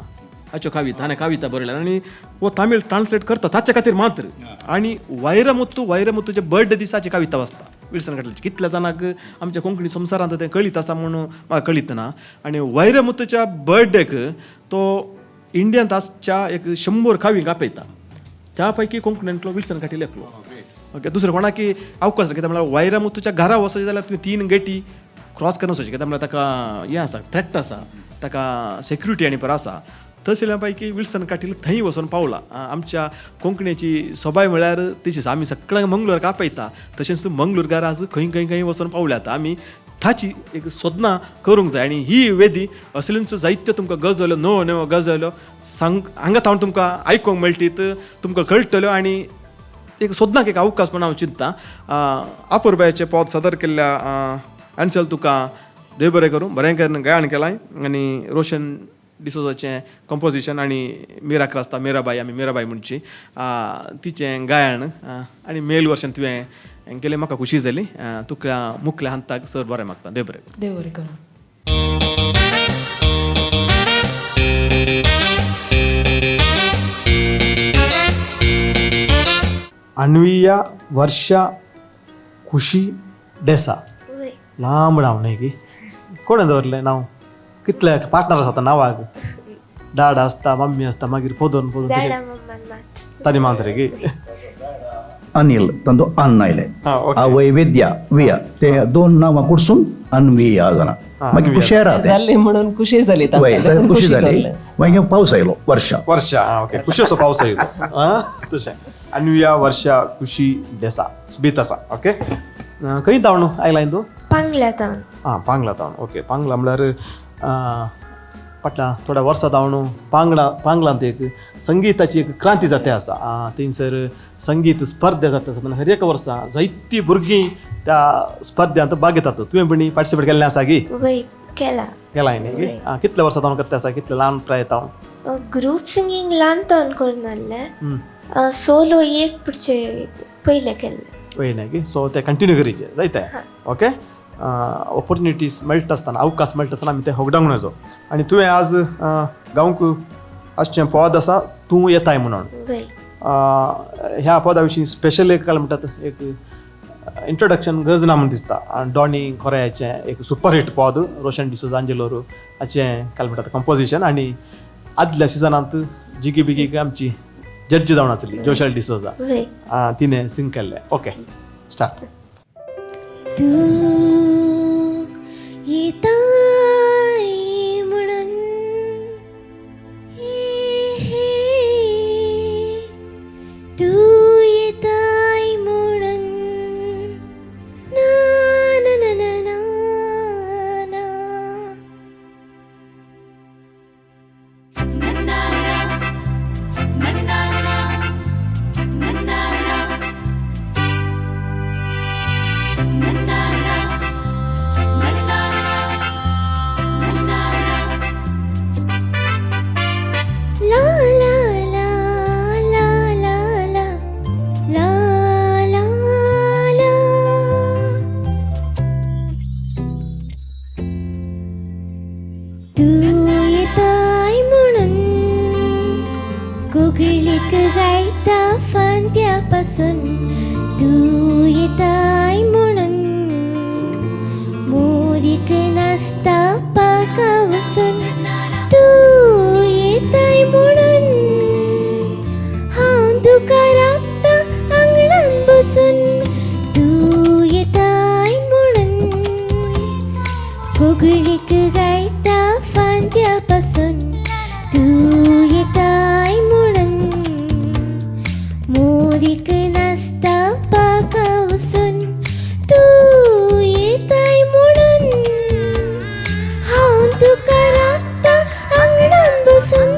हाच्यो कविता आनी कविता बरयल्या आनी हो तामीळ ट्रान्सलेट करता ताच्या खातीर मात्र. आनी वैरमुत्तू वैरमुत्तूचे बर्थडे दिसाची कविता वाचता विल्सन कटीलाची. कितल्या जाणांक आमच्या कोंकणी संवसारांत तें कळीत आसा म्हणून म्हाका कळीत ना. आनी वैरमुत्तूच्या बर्थडेक तो इंडियांत आसच्या एक 100 कवींक आपयता, त्या पैकी कोंकणींतलो विल्सन कटील एकलो. ओके, दुसरें कोणाकी अवकाश कित्याक म्हळ्यार वैरमुत्तूच्या घरा वचचें जाल्यार तुवें 3 गेटी क्रॉस करून वचचें, कित्याक म्हळ्यार ताका हें आसा, थ्रेट आसा, ताका सेक्युरिटी आनी पर आसा. तशें पैकी विल्सन कटील थंय वचून पावला. आमच्या कोंकणीची सोबाय म्हळ्यार तशीच आमी सगळ्यांक मंगळूर आपयता, तशेंच मंगळूरकार आज खंय खंय खंय वचून पावल्यात. आमी ताची एक सोदना करूंक जाय. आनी ही वेदी असलींचो जायत्यो तुमकां गजलो, नव्यो नव्यो गजलो सांग हांगा थावन तुमकां आयकूंक मेळटीत, तुमकां कळटल्यो आनी एक सोदनाक एक अवकाश म्हूण हांव चिंतता. अपुरबायेचें पद सादर केल्ल्या आन्सल तुका देव बरें करूं, बरें करून गायन केलां आनी रोशन डिसोजाचें कंपोजिशन आनी मिरा क्रास्ता, मिराबाई, आमी मिराबाई म्हणची, तिचें गायन आनी मेल वर्शन तुवें केलें, म्हाका खुशी जाली. तुका मुखल्या हांताक सर बरें मागता, देव बरें करूं. देव बरें करूं. अन्विया वर्षा खुशी डेसा, लांब नांव न्हय की कोणें दवरलें नांव? कितले पार्टनर आसता नांवाक? डाड आसता, मम्मी आसता, मागीर पोदोन पोदोन तशें ताणी मानतले की अनिल तांचो अन्न आयलें, आवय विद्या विया, ते दोन नांवां कुडसून अन्विया जाणा, मागीर खुशेर जाली म्हणून खुशी जाली, खुशी जाली. मागीर पावस आयलो, वर्षा वर्षा, ओके, खुशी असो पावस आयलो तशें. अन्विया वर्षा खुशी डेसा बीत आसा. ओके, खंय तावण आयला तूं? पांगला तावन. आं, पांगला तावन, ओके. पांगला म्हणल्यार फाटल्या थोड्या वर्सां तावन पांगला पांगलांत एक संगीताची एक क्रांती जाते आसा. थंयसर संगीत स्पर्धा जाता आसा, हर एका वर्सा जायतीं भुरगीं त्या स्पर्ध्यांत भाग घेतात. तुवें पणी पार्टिसिपेट केल्लें आसा की? वय, केला. केला न्ही? कितल्या वर्सां तावन करता आसा? कितले ल्हान प्राय तावन? ग्रूप सिंगींग ल्हान तावन करून आहलें, सोलो एक पुढचे पयलें केल्लें. पयलें की सो ते कंटिन्यू करीचे जायते. ओके, ऑपॉर्च्युनिटीज मेळटा आसतना, अवकाश मेळटा आसतना आमी ते होगडावंक नजो. आनी तुवें आज गावंक आसचें पद आसा तूं येताय म्हणून, ह्या पदा विशीं स्पेशल एक काय म्हणटात एक इंट्रोडक्शन गरज ना म्हूण दिसता. डॉनी खोऱ्याचें एक सुपर हिट पद, रोशन डिसोजा आंजेलोर हाचें काय म्हणटात कंपोजिशन. आनी आदल्या सिजनांत जिगी बिगी आमची जड्जी जावन आसली जोशल डिसोजा, तिणें सिंग केल्लें. Okay, start. तूं येताय म्हणून हे, तूं येताय म्हणून ना ना ना ना ना ना. La la la la la la la la la. तूं येताय म्हणून कोगळीक गायता फांत्या पासून, तूं येताय म्हणून मोरीक नाचता पाका वसून, तूं येताय म्हणून हांव तुका राखता आंगणान बसून, तूं येताय म्हणून कोगळीक गायता फांत्या पासून, तूं येताय म्हणून मोरीक नाचता पाका वसून, तूं येताय म्हणून हांव तुका राखता आंगणान बसून.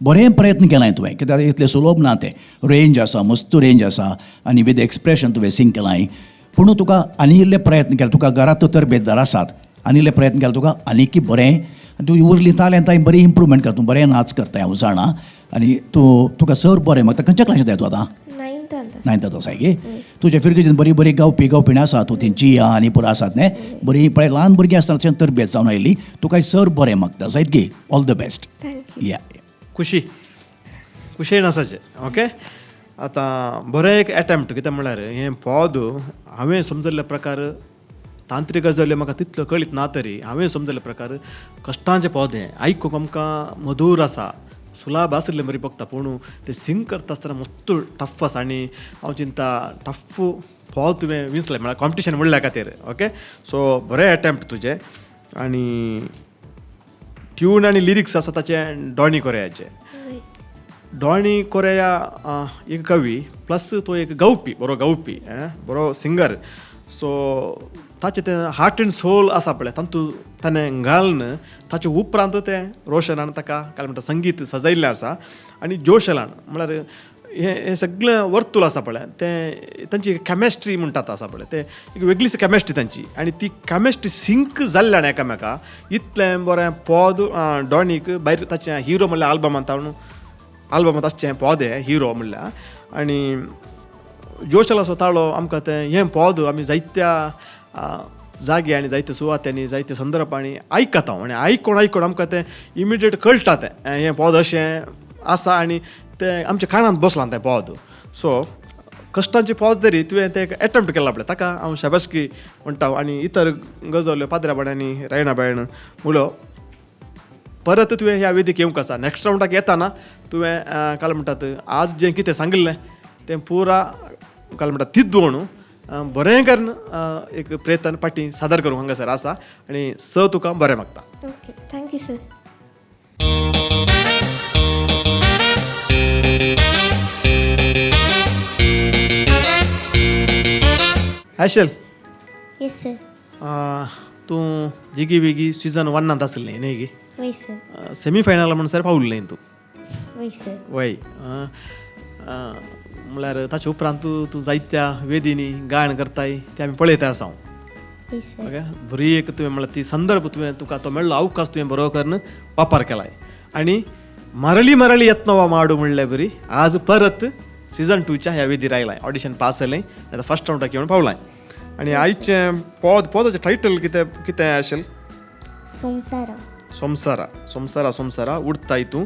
बरें प्रयत्न केलां तुवें, कित्याक इतलें सुलभ ना तें. रेंज आसा, मस्त रेंज आसा आनी विथ एक्सप्रेशन तुवें सिंग केलां. पूण तुका आनी इल्ले प्रयत्न केले, तुका घरांत तरबेजदार आसात, आनी इल्ले प्रयत्न केले तुका आनीकी बरें तूं उरली तालेंत बरी इम्प्रूवमेंट कर. तूं बरें नाच करताय हांव जाणा आनी तूं तुका सर बरें म्हाका. खंयच्या क्लासींत तूं आतां? नायन्थांत आसाय गे. तुज्या फिरगेजीन बरी बरी गावपी गावपिणी आसा, तूं तेंची आनी पुरो आसात न्ही बरी. पळय ल्हान भुरगीं आसतना तरबेज जावन आयली, तुका सर बरें मागता जायत गे. All the best. या खुशी खुशी नासाचें. ओके, आतां बरें एक एटेम्प्ट कितें म्हणल्यार हें पद हांवें समजल्ले प्रकार तांत्रीक गजाली म्हाका तितलो कळीत ना तरी हांवें समजल्ले प्रकार कश्टांचें पद हें आयकूंक आमकां मधूर आसा, सुलाभ आशिल्लें बरी बघता, पूण तें सिंग करता आसतना मस्त टफ आसा. आनी हांव चिंता टफ पद तुवें विंचलें म्हळ्यार कॉम्पिटिशन म्हणल्या खातीर. ओके, सो बरें एटेम्प्ट तुजें. आनी ट्यून आनी लिरिक्स आसा ताचें डॉनी कोरेयाचें. डॉनी कोरेया एक कवी प्लस तो एक गावपी, बरो गावपी, बरो सिंगर. सो ताचें तें हार्ट एंड सोल आसा पळय तातूंत ताणें घालून ताचे उपरांत तें रोशनान ताका काय म्हणटा संगीत सजयल्लें आसा. आनी जोशलान म्हळ्यार हें हें सगळें वर्तूल आसा पळय तें तांची केमेस्ट्री म्हणटात आसा पळय तें एक वेगळीच केमेस्ट्री तांची. आनी ती केमेस्ट्री सिंक जाल्ल्यान एकामेका इतलें बरें पद डॉनीक भायर ताचें हिरो म्हणल्यार आल्बमांत आल्बमांत आसचें पद हें हिरो म्हणल्यार. आनी जोशलाचो ताळो आमकां तें हें पद आमी जायत्या जागे आनी जायत्या सुवात्यांनी जायत्या संदर्भांनी आयकता आनी आयकोण आयकोण आमकां तें इमिडिएट कळटा तें हें पद अशें आसा आनी तें आमच्या कानांत बसलां तें पद. सो कश्टांचें पद तरी तुवें तें एटेम्प्ट केलां पळय ताका हांव शाबासकी म्हणटा. आनी इतर गजवल्ल्यो पाद्रा बाण आनी रायणा बायण उलो परत तुवें ह्या वेदीक येवंक आसा. नॅक्स्ट रावंडाक येताना तुवें काल म्हणटात आज जें कितें सांगिल्लें तें पुरा काल म्हणटात तिद्दोण बरें करून एक प्रयत्न पाटी सादर करूंक हांगासर आसा आनी स तुका बरें मागता. Okay, thank you sir. Ashel. Yes sir. तूं जिगी बिगी सिजन वनांत आसलें न्ही गी? वय सर. सेमी फायनल म्हण सर पावलें तूं? वय सर. वय, म्हळ्यार ताचे उपरांत तूं जायत्या वेदींनी गायन करताय तें आमी पळयता आसा हांव. ओके, बरी एक तुवें म्हळ्यार ती संदर्भ तुवें तुका तो मेळ्ळो अवकाश तुवें बरो करून वापर केलाय. आनी मरळी मरळी यत्न माडू म्हणल्यार बरी आज परत सिजन 2च्या ह्या वेदीर आयलाय, ऑडिशन पास जालें, आतां फर्स्ट रावंडाक येवन पावलाय. आनी आयचें पद पदाचें टायटल कितें कितें आशिल्लें? संवसारा. संवसारा संवसारा संवसारा उडताय तूं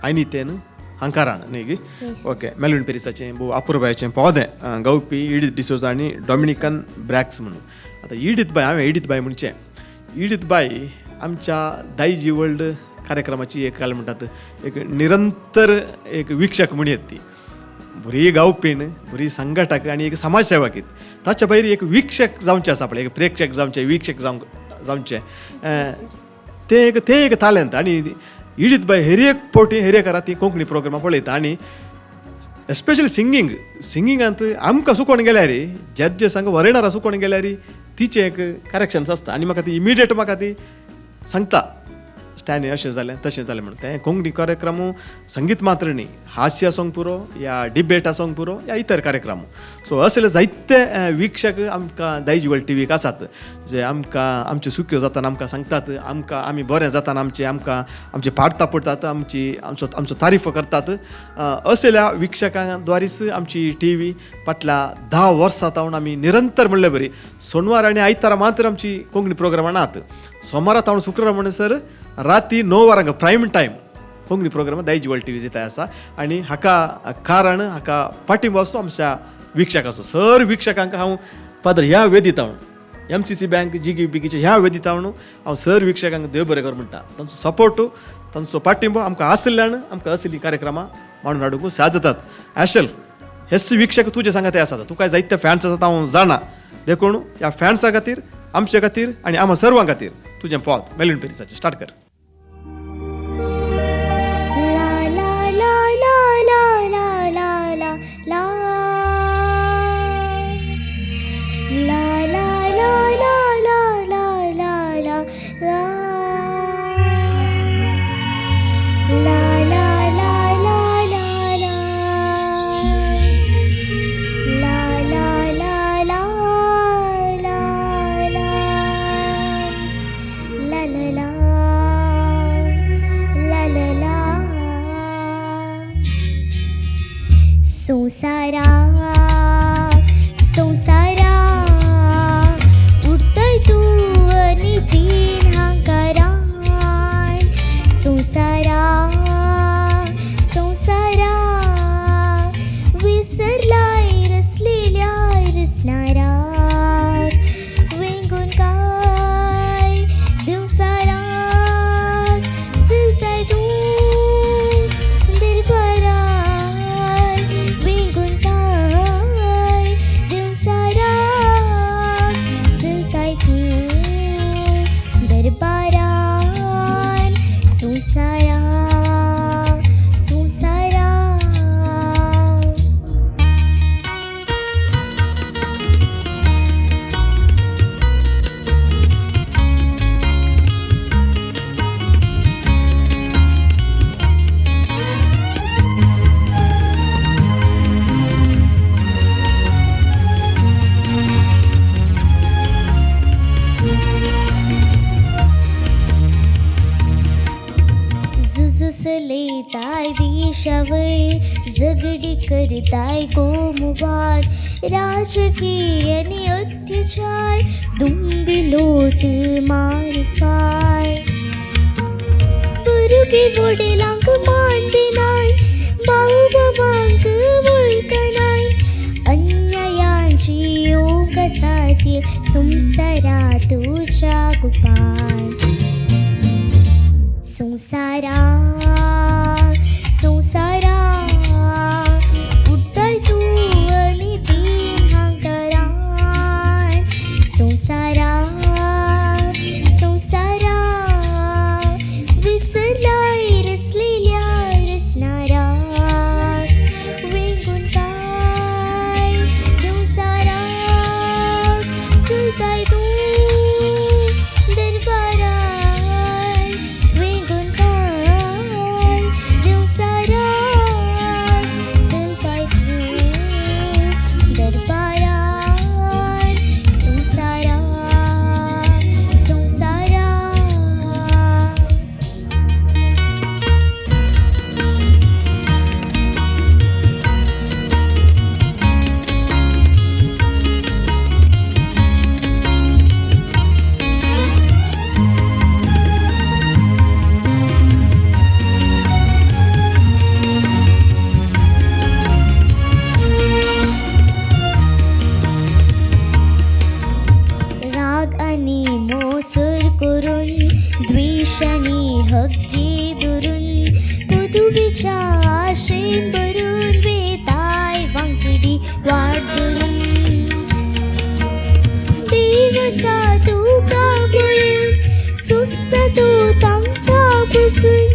आनी तेन हंकारान न्ही गी? ओके, मेलविन पेरिसाचें भोव अपुरबायेचें पद हें, गावपी इडीथ डिसोजा आनी डॉमिनिकन ब्रॅक्स म्हणून. आतां इडीथ बाय, हांवें इडीथ बाय म्हणचें, इडीथ बाय आमच्या दायजी वर्ल्ड कार्यक्रमाची एक काय म्हणटात एक निरंतर एक वीक्षक म्हणयेत. ती बरी गावपीण, बरी संघटक आनी एक समाजसेवक. ताच्या भायर एक वीक्षक जावचें आसा पळय, एक प्रेक्षक जावचें, वीक्षक जावचें तें एक तें एक तालेंत. आनी इडीथ बाय हेर एक फावटी हेर एक ती कोंकणी प्रोग्रामां पळयता आनी एस्पेशली सिंगींग सिंगिंगांत आमकां सुकोवन गेल्यार जड्जीसांक वरेणारां सुकोवन गेल्यार तिचें एक करेक्शन्स आसता आनी म्हाका ती इमिडिएट म्हाका ती सांगता स्टॅनी अशें जालें तशें जालें म्हणून. तें कोंकणी कार्यक्रम संगीत मात्र न्ही, हास्य आसूंक पुरो या डिबेट आसूंक पुरो या इतर कार्यक्रम. सो असले जायते वीक्षक आमकां दायजी वर्ल्ड टीव्हीक आसात जे आमकां आमच्यो चुक्यो जाताना आमकां सांगतात, आमकां आमी बरें जाताना आमचें आमकां आमचे पाड तापडटात, आमची आमचो आमचो तारीफ करतात. असल्या वीक्षकां द्वारीच आमची टीव्ही फाटल्या 10 वर्सां तावन आमी निरंतर म्हणले बरी सोनवार आनी आयतारा मात्र आमची कोंकणी प्रोग्रामां नात. सोमारा तावन शुक्रार म्हणसर राती 9 वरांक prime time Konkani programme Daiji world TV दिता आसा. आनी हाका कारण हाका पाठिंबो आसतो आमच्या वीक्षकाचो. सर वीक्षकांक हांव फादर ह्या वेदीत हांव MCC बँक जिगी बिगीचे ह्या वेदीत हांव सर वीक्षकांक देव बरें कर म्हणटा. तांचो सपोर्ट तांचो पाठिंबो आमकां आशिल्ल्यान आमकां असलीं कार्यक्रमां मांडून हाडूंक साद जातात. आशल हेच वीक्षक तुजे सांगात आसात, तुका जायते फॅन्स आसात हांव जाणा, देखून ह्या फॅन्सा खातीर आमचे खातीर आनी आमकां सर्वां खातीर तुजें पद मेलविन पेरिसाचें स्टार्ट कर. La la la la la la la. संवसारा संवसारा उडताय तूं आनी तीन हांकारान संवसारा संवसारा विसरलाय रसलेल्या रसणाराक वेंगून काय दिवसाराक चलताय तूं दरबारान वेंगून काय दिवसाराक चलताय तूं दरबारान संवसारा संवसारा. जुजुसलेताय दिशावयर झगडी करताय गोमुबार राजकीय आनी अत्याचार दुंबी लोट मारफार भुरगीं वडिलांक मान दिनाय भाव बाबांक वळखनाय अन्यायांची योग साध्य संवसारा तुज्या कुपान संवसारा संवसारा उडताय तूं आनी तीन हांकारान संवसारा संवसारा विसरलाय रसलेल्या रसणाराक वेंगून काय दिवसाराक चलताय तूं दरबारान वेंगून काय दिवसाराक चलताय तूं दरबारान संवसारा संवसारा. राग आनी मोसर करून द्वेश आनी हग्गी धरून पदुबीच्या आशेन भरून वेताय वांकडी वाट धरून देव आसा तुका पळोवन सुस्त तूं तांकां बसून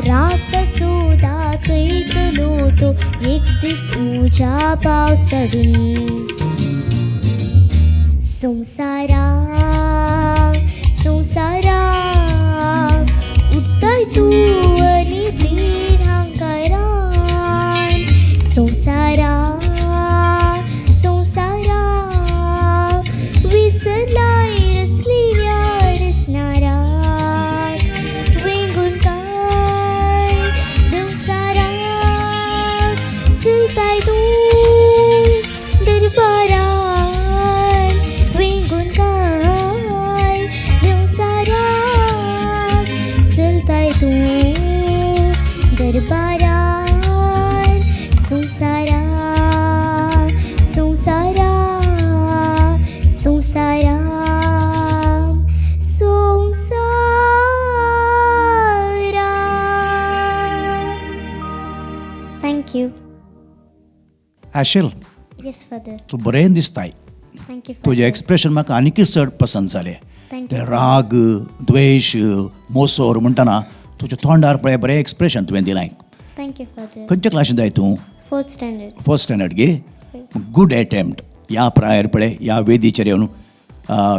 राग तसो दाखयतलो तो एक दीस उज्या पावस धाडून संवसारा संवसारा उडताय तूं आनी तीन हांकारान संवसारा संवसारा विसरलाय रसलेल्या रसणाराक वेंगून काय दिवसाराक चलताय तूं दरबारान वेंगून काय दिवसाराक चलताय तूं दरबारान संवसारा संवसारा संवसारा संवसारा. Thank you. Ashel, Yes, Father. तूं बरें दिसताय. Thank you, तुजें Father. Expression म्हाका आनीकय चड पसंत जालें. Thank ते you. राग, द्वेश, मोसोर म्हणटना तुज्या तोंडार पळय बरें एक्सप्रेशन तुवें दिलां. Thank you, Father. खंयच्या क्लासींत जाय तूं? Fourth standard. First standard गे. Good attempt. ह्या प्रायर पळय ह्या वेदीचेर येवन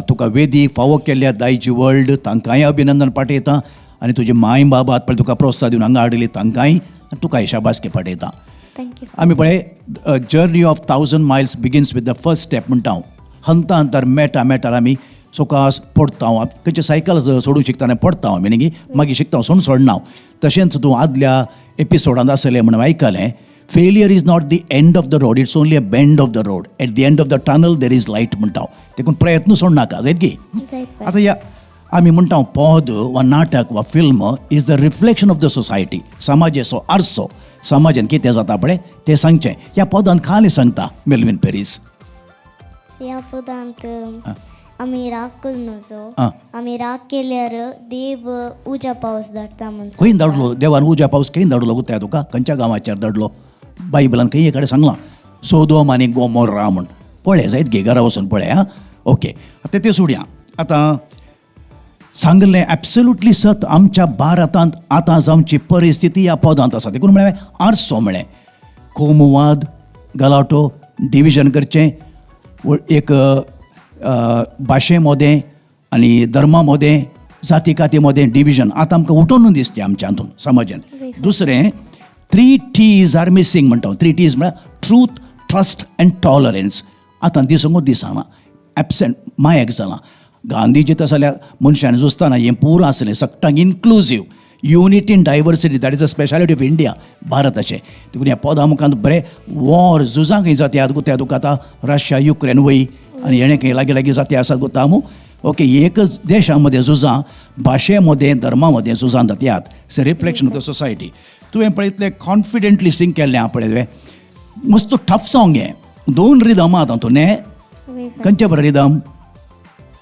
तुका वेदी फावो केल्ल्या दायजी वर्ल्ड तांकांय अभिनंदन पाठयता आनी तुजे माय बाबा पळय तुका प्रोत्साहन दिवन हांगा हाडली तांकांय आनी तुकाय शाबासकी पाठयता. Thank you. आमी पळय journey of 1000 miles begins with the first step म्हणटा हांव. हंता हंतार मेटा मेटार आमी सोकास पडटा हांव. खंयचे सायकल सोडूंक शिकतना पडटा हांव न्ही, मागीर शिकता हांव, सोडून सोडना हांव. तशेंच तूं आदल्या एपिसोडांत आसलें म्हणून आयकलें. Failure is not the end of the road, it's only a bend of the road. At the end of the tunnel there is light म्हणटा हांव. देखून प्रयत्न सोडनाका, जायत गी? आतां ह्या आमी म्हणटा पद वा नाटक वा film is the reflection of the society. समाजेचो आरसो, समाजान कितें जाता पळय तें सांगचें. ह्या पदान खाली सांगता मेलवीन पेरीस. ह्या पदांत आमी राग करूं नजो, आमी राग केल्यार देव उज्या पावस धाडटा म्हूण. खंय धाडलो देवान उज्या पावस? खंय धाडलो गुत्या तुका? खंयच्या गांवाचेर धाडलो? बायबलान खंय कडेन सांगलां सोदोम आनी गोमोर्रा म्हूण. पळय जायत गे, घरा वचून पळय. आं, ओके, आतां तें सोडया. आतां सांगलें एब्सोल्युटली सत. आमच्या भारतांत आतां जावची परिस्थिती ह्या पदांत आसा. देखून म्हळें आरसो म्हळें कोमुवाद, गलाटो, डिविजन करचें एक भाशे मोदें आनी धर्मा मोदें, जाती काती मोदें डिविजन आतां आमकां उठोवन दिसता आमच्या हातून समाजान. दुसरें, 3 T's are missing म्हणटा. 3 T's म्हळ्यार ट्रूथ, ट्रस्ट एंड टॉलरन्स. आतां दिसूंक दिसना, एबसेंट, मायक जालां. गांधीजी तसल्या मनशान झुजतना हें पुरो आसलें सगळ्यांक inclusive, unity in diversity, that is a speciality of India, भारताचें. देखून ह्या पदा मुखार बरें वॉर, झुजां खंय जात्यात गो त्या तुका आतां रशिया युक्रेन वय आनी हेणें खंय लागीं लागीं जाती आसात गो मू. ओके, एकच देशा मदें झुजां, भाशे मदें, धर्मा मदें झुजां जात्यात. It's a reflection of the society. तुवें पळय इतलें कॉन्फिडंटली सिंग केल्लें आहा पळय तुवें, मस्त टफ सॉंग हें. 2 रिदम आहा तातूंत न्ही? खंयचे बरें रिदम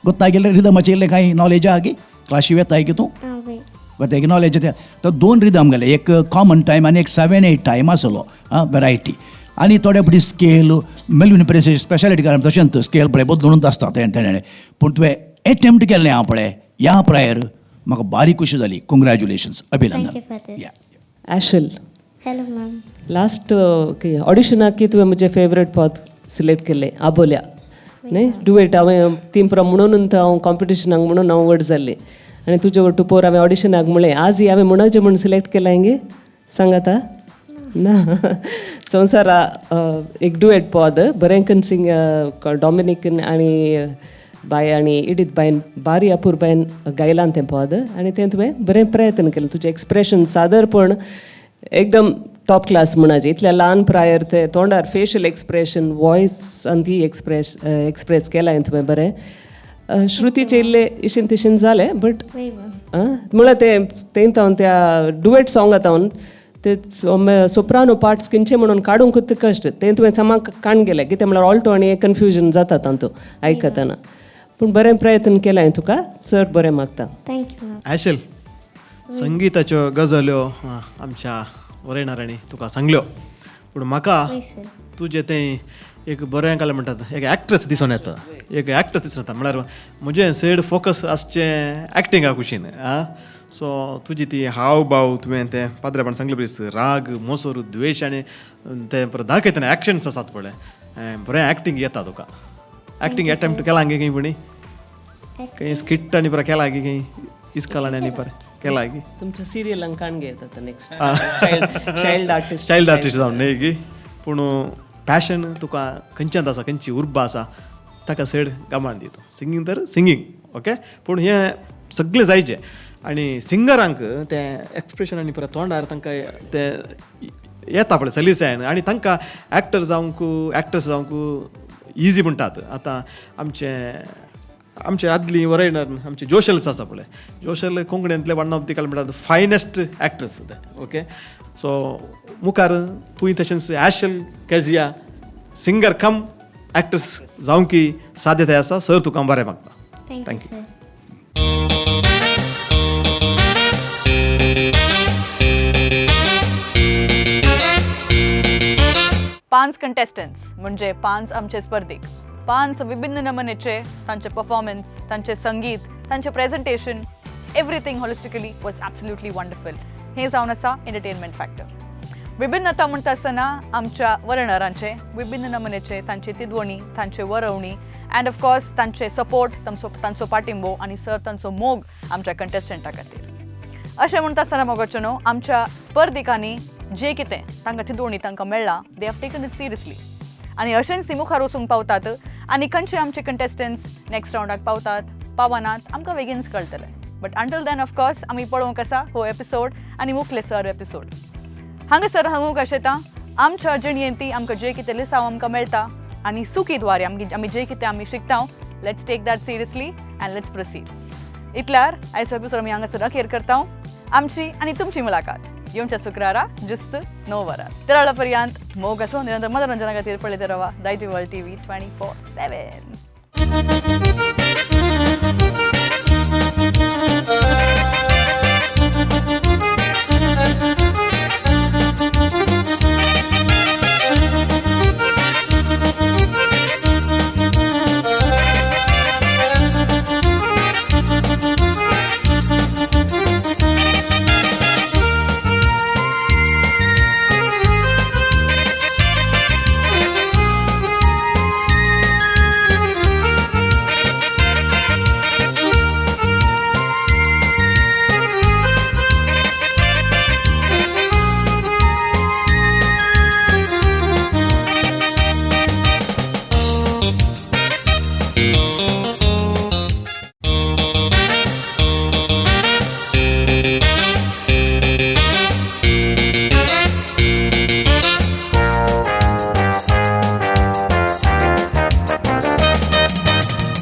गोत्ता गेले? रिदमाचें इल्लें कांय नॉलेज आहा की क्लाशी वेताय की तूं वेताय की नॉलेज येता? तर 2 रिदम घाले, एक कॉमन टायम आनी एक 7-8 टायम आसलो. आं, वेरायटी आनी थोडे फावटी स्केल मेलवीन पेरीस स्पेशालिटी कारण तशेंच स्केल पळय बदलूनच आसता तें तेणें. पूण तुवें एटेम्प्ट केल्लें आहा पळय ह्या प्रायर, म्हाका बारीक खुशी जाली. कंग्रेच्युलेशन्स, अभिनंदन. Ashel, hello ma'am. Last ऑडिशनाक की तुवें म्हजें फेवरेट पद सिलेक्ट केल्लें, आबोल्या न्ही डुएट. हांवें ती पुरो म्हणून हांव कॉम्पिटिशनाक म्हणून हांव व्हड जाल्लें आनी तुजे वट्टू पोर हांवें ऑडिशनाक म्हणलें आज हांवें म्हणचें म्हूण सिलेक्ट केलां गे सांगाता ना. संवसारा एक डुएट पद बरें कन सिंग डॉमिनिकन आनी बाय आनी इडीत बायन बारी अपूर्बायन गायलां तें पद आनी तें तुवें बरें प्रयत्न केलें. तुजें एक्सप्रेशन सादरपण एकदम टॉप क्लास म्हणाचें. इतल्या ल्हान प्रायर ते तोंडार फेशियल एक्सप्रेशन, वॉयस आनी ती एक्सप्रेस केलां तुवें बरें. श्रुतीचें इल्लें इशीन तिशीन जालें बट म्हळ्यार तें तें तावन त्या डुएट सॉंग आतां ते सोप्रानो पार्ट्स खंयचे म्हणून काडूंक कश्ट, तें तुवें सामक काण गेलें कितें म्हळ्यार ऑल्टो आनी कन्फ्युजन जाता तातूंत आयकतना. पूण बरें प्रयत्न केलां हांवें तुका, चड बरें मागता. Thank you ma'am. आशेल, संगिताच्यो गजल्यो आमच्या वरयणारांनी तुका सांगल्यो, पूण म्हाका तुजें तें एक बरें काल म्हणटात एक एक्ट्रेस दिसून येता, एक एक्ट्रेस दिसून येता. म्हळ्यार म्हजें चड फोकस आसचें एक्टिंगा कुशीन. आं, सो तुजी ती हाव भाव तुवें तें पाद्रेपण सांगलें पळय, राग, मोसोर, द्वेश आनी तें परत दाखयतना एक्शन्स आसात पळय, बरें एक्टींग येता तुका. एक्टींग एटेम्प्ट केलां गे खंय पुणी खंय स्किट आनी बरें केलां गे खंय इस्कॉलांनी आनी बरें केलां गी? तुमच्या सिरियलांक काण घे येता next child artist. Child artist जावन न्हय गी, पूण पॅशन तुका खंयच्यान आसा, खंयची उर्बा आसा ताका चड गमान दी तूं. सिंगींग तर सिंगींग ओके, पूण हें सगळें जायचें. आनी सिंगरांक तें एक्सप्रेशन आनी परत तोंडार तांकां तें येता पळय सलीसायन, आनी तांकां एक्टर जावंक एक्ट्रेस जावंक इजी म्हणटात. आतां आमचे आमचे आदली वरयणार आमचे जोशल्स आसा पळय, जोशल कोंकणींतले वन ऑफ the काल म्हणटात फायनेस्ट एक्ट्रेस ते. ओके, सो मुखार तुवें तशेंच Ashel Kezia singer cum actress जावंकी साध्यताय आसा. सर तुका बरें मागता. Thank you sir. 5 contestants म्हणजे 5 आमचे स्पर्धेक, 5 विभिन्न नमुनेचे तांचे परफॉर्मन्स, तांचे संगीत, तांचे presentation, everything holistically was absolutely wonderful. हें जावन आसा एंटरटेनमेंट फॅक्टर. विभिन्नता म्हणटा आसतना आमच्या वर्णरांचे विभिन्न नमुनेचे तांची तिदवणी, तांचे वरवणी अँड ऑफकोर्स तांचे सपोर्ट, तांचो पाठिंबो आनी सर तांचो मोग आमच्या कंटेस्टंटा खातीर. अशें म्हणटा आसतना मोगाचो न्हू आमच्या स्पर्धिकांनी जे कितें तांकां तिदवणी तांकां मेळ्ळां, they have taken it seriously आनी अशेंच ती मुखार वचूंक पावतात. आनी खंयचे आमचे कंटेस्टंट्स नेक्स्ट रावंडाक पावतात पावनात आमकां बेगीनच कळटलें. But until then of course आमी पळोवंक आसा हो एपिसोड आनी मुखले सर एपिसोड. हांगासर हांव आशेता आमच्या जिणेंत ती आमकां जे कितें लिसांव आमकां मेळटा आनी सुकी द्वारे आमगे आमी जे कितें आमी शिकता, let's take that seriously and let's proceed. इतल्यार आयचो एपिसोड आमी हांगासर अखेर करता. आमची आनी तुमची मुलाकात येवच्या शुक्रारा जुस्त 9 वरां. त्या पर्यंत मोग असो निरंतर मनोरंजना खातीर पळयत रावा दायजी वर्ल्ड टीव्ही 24/7.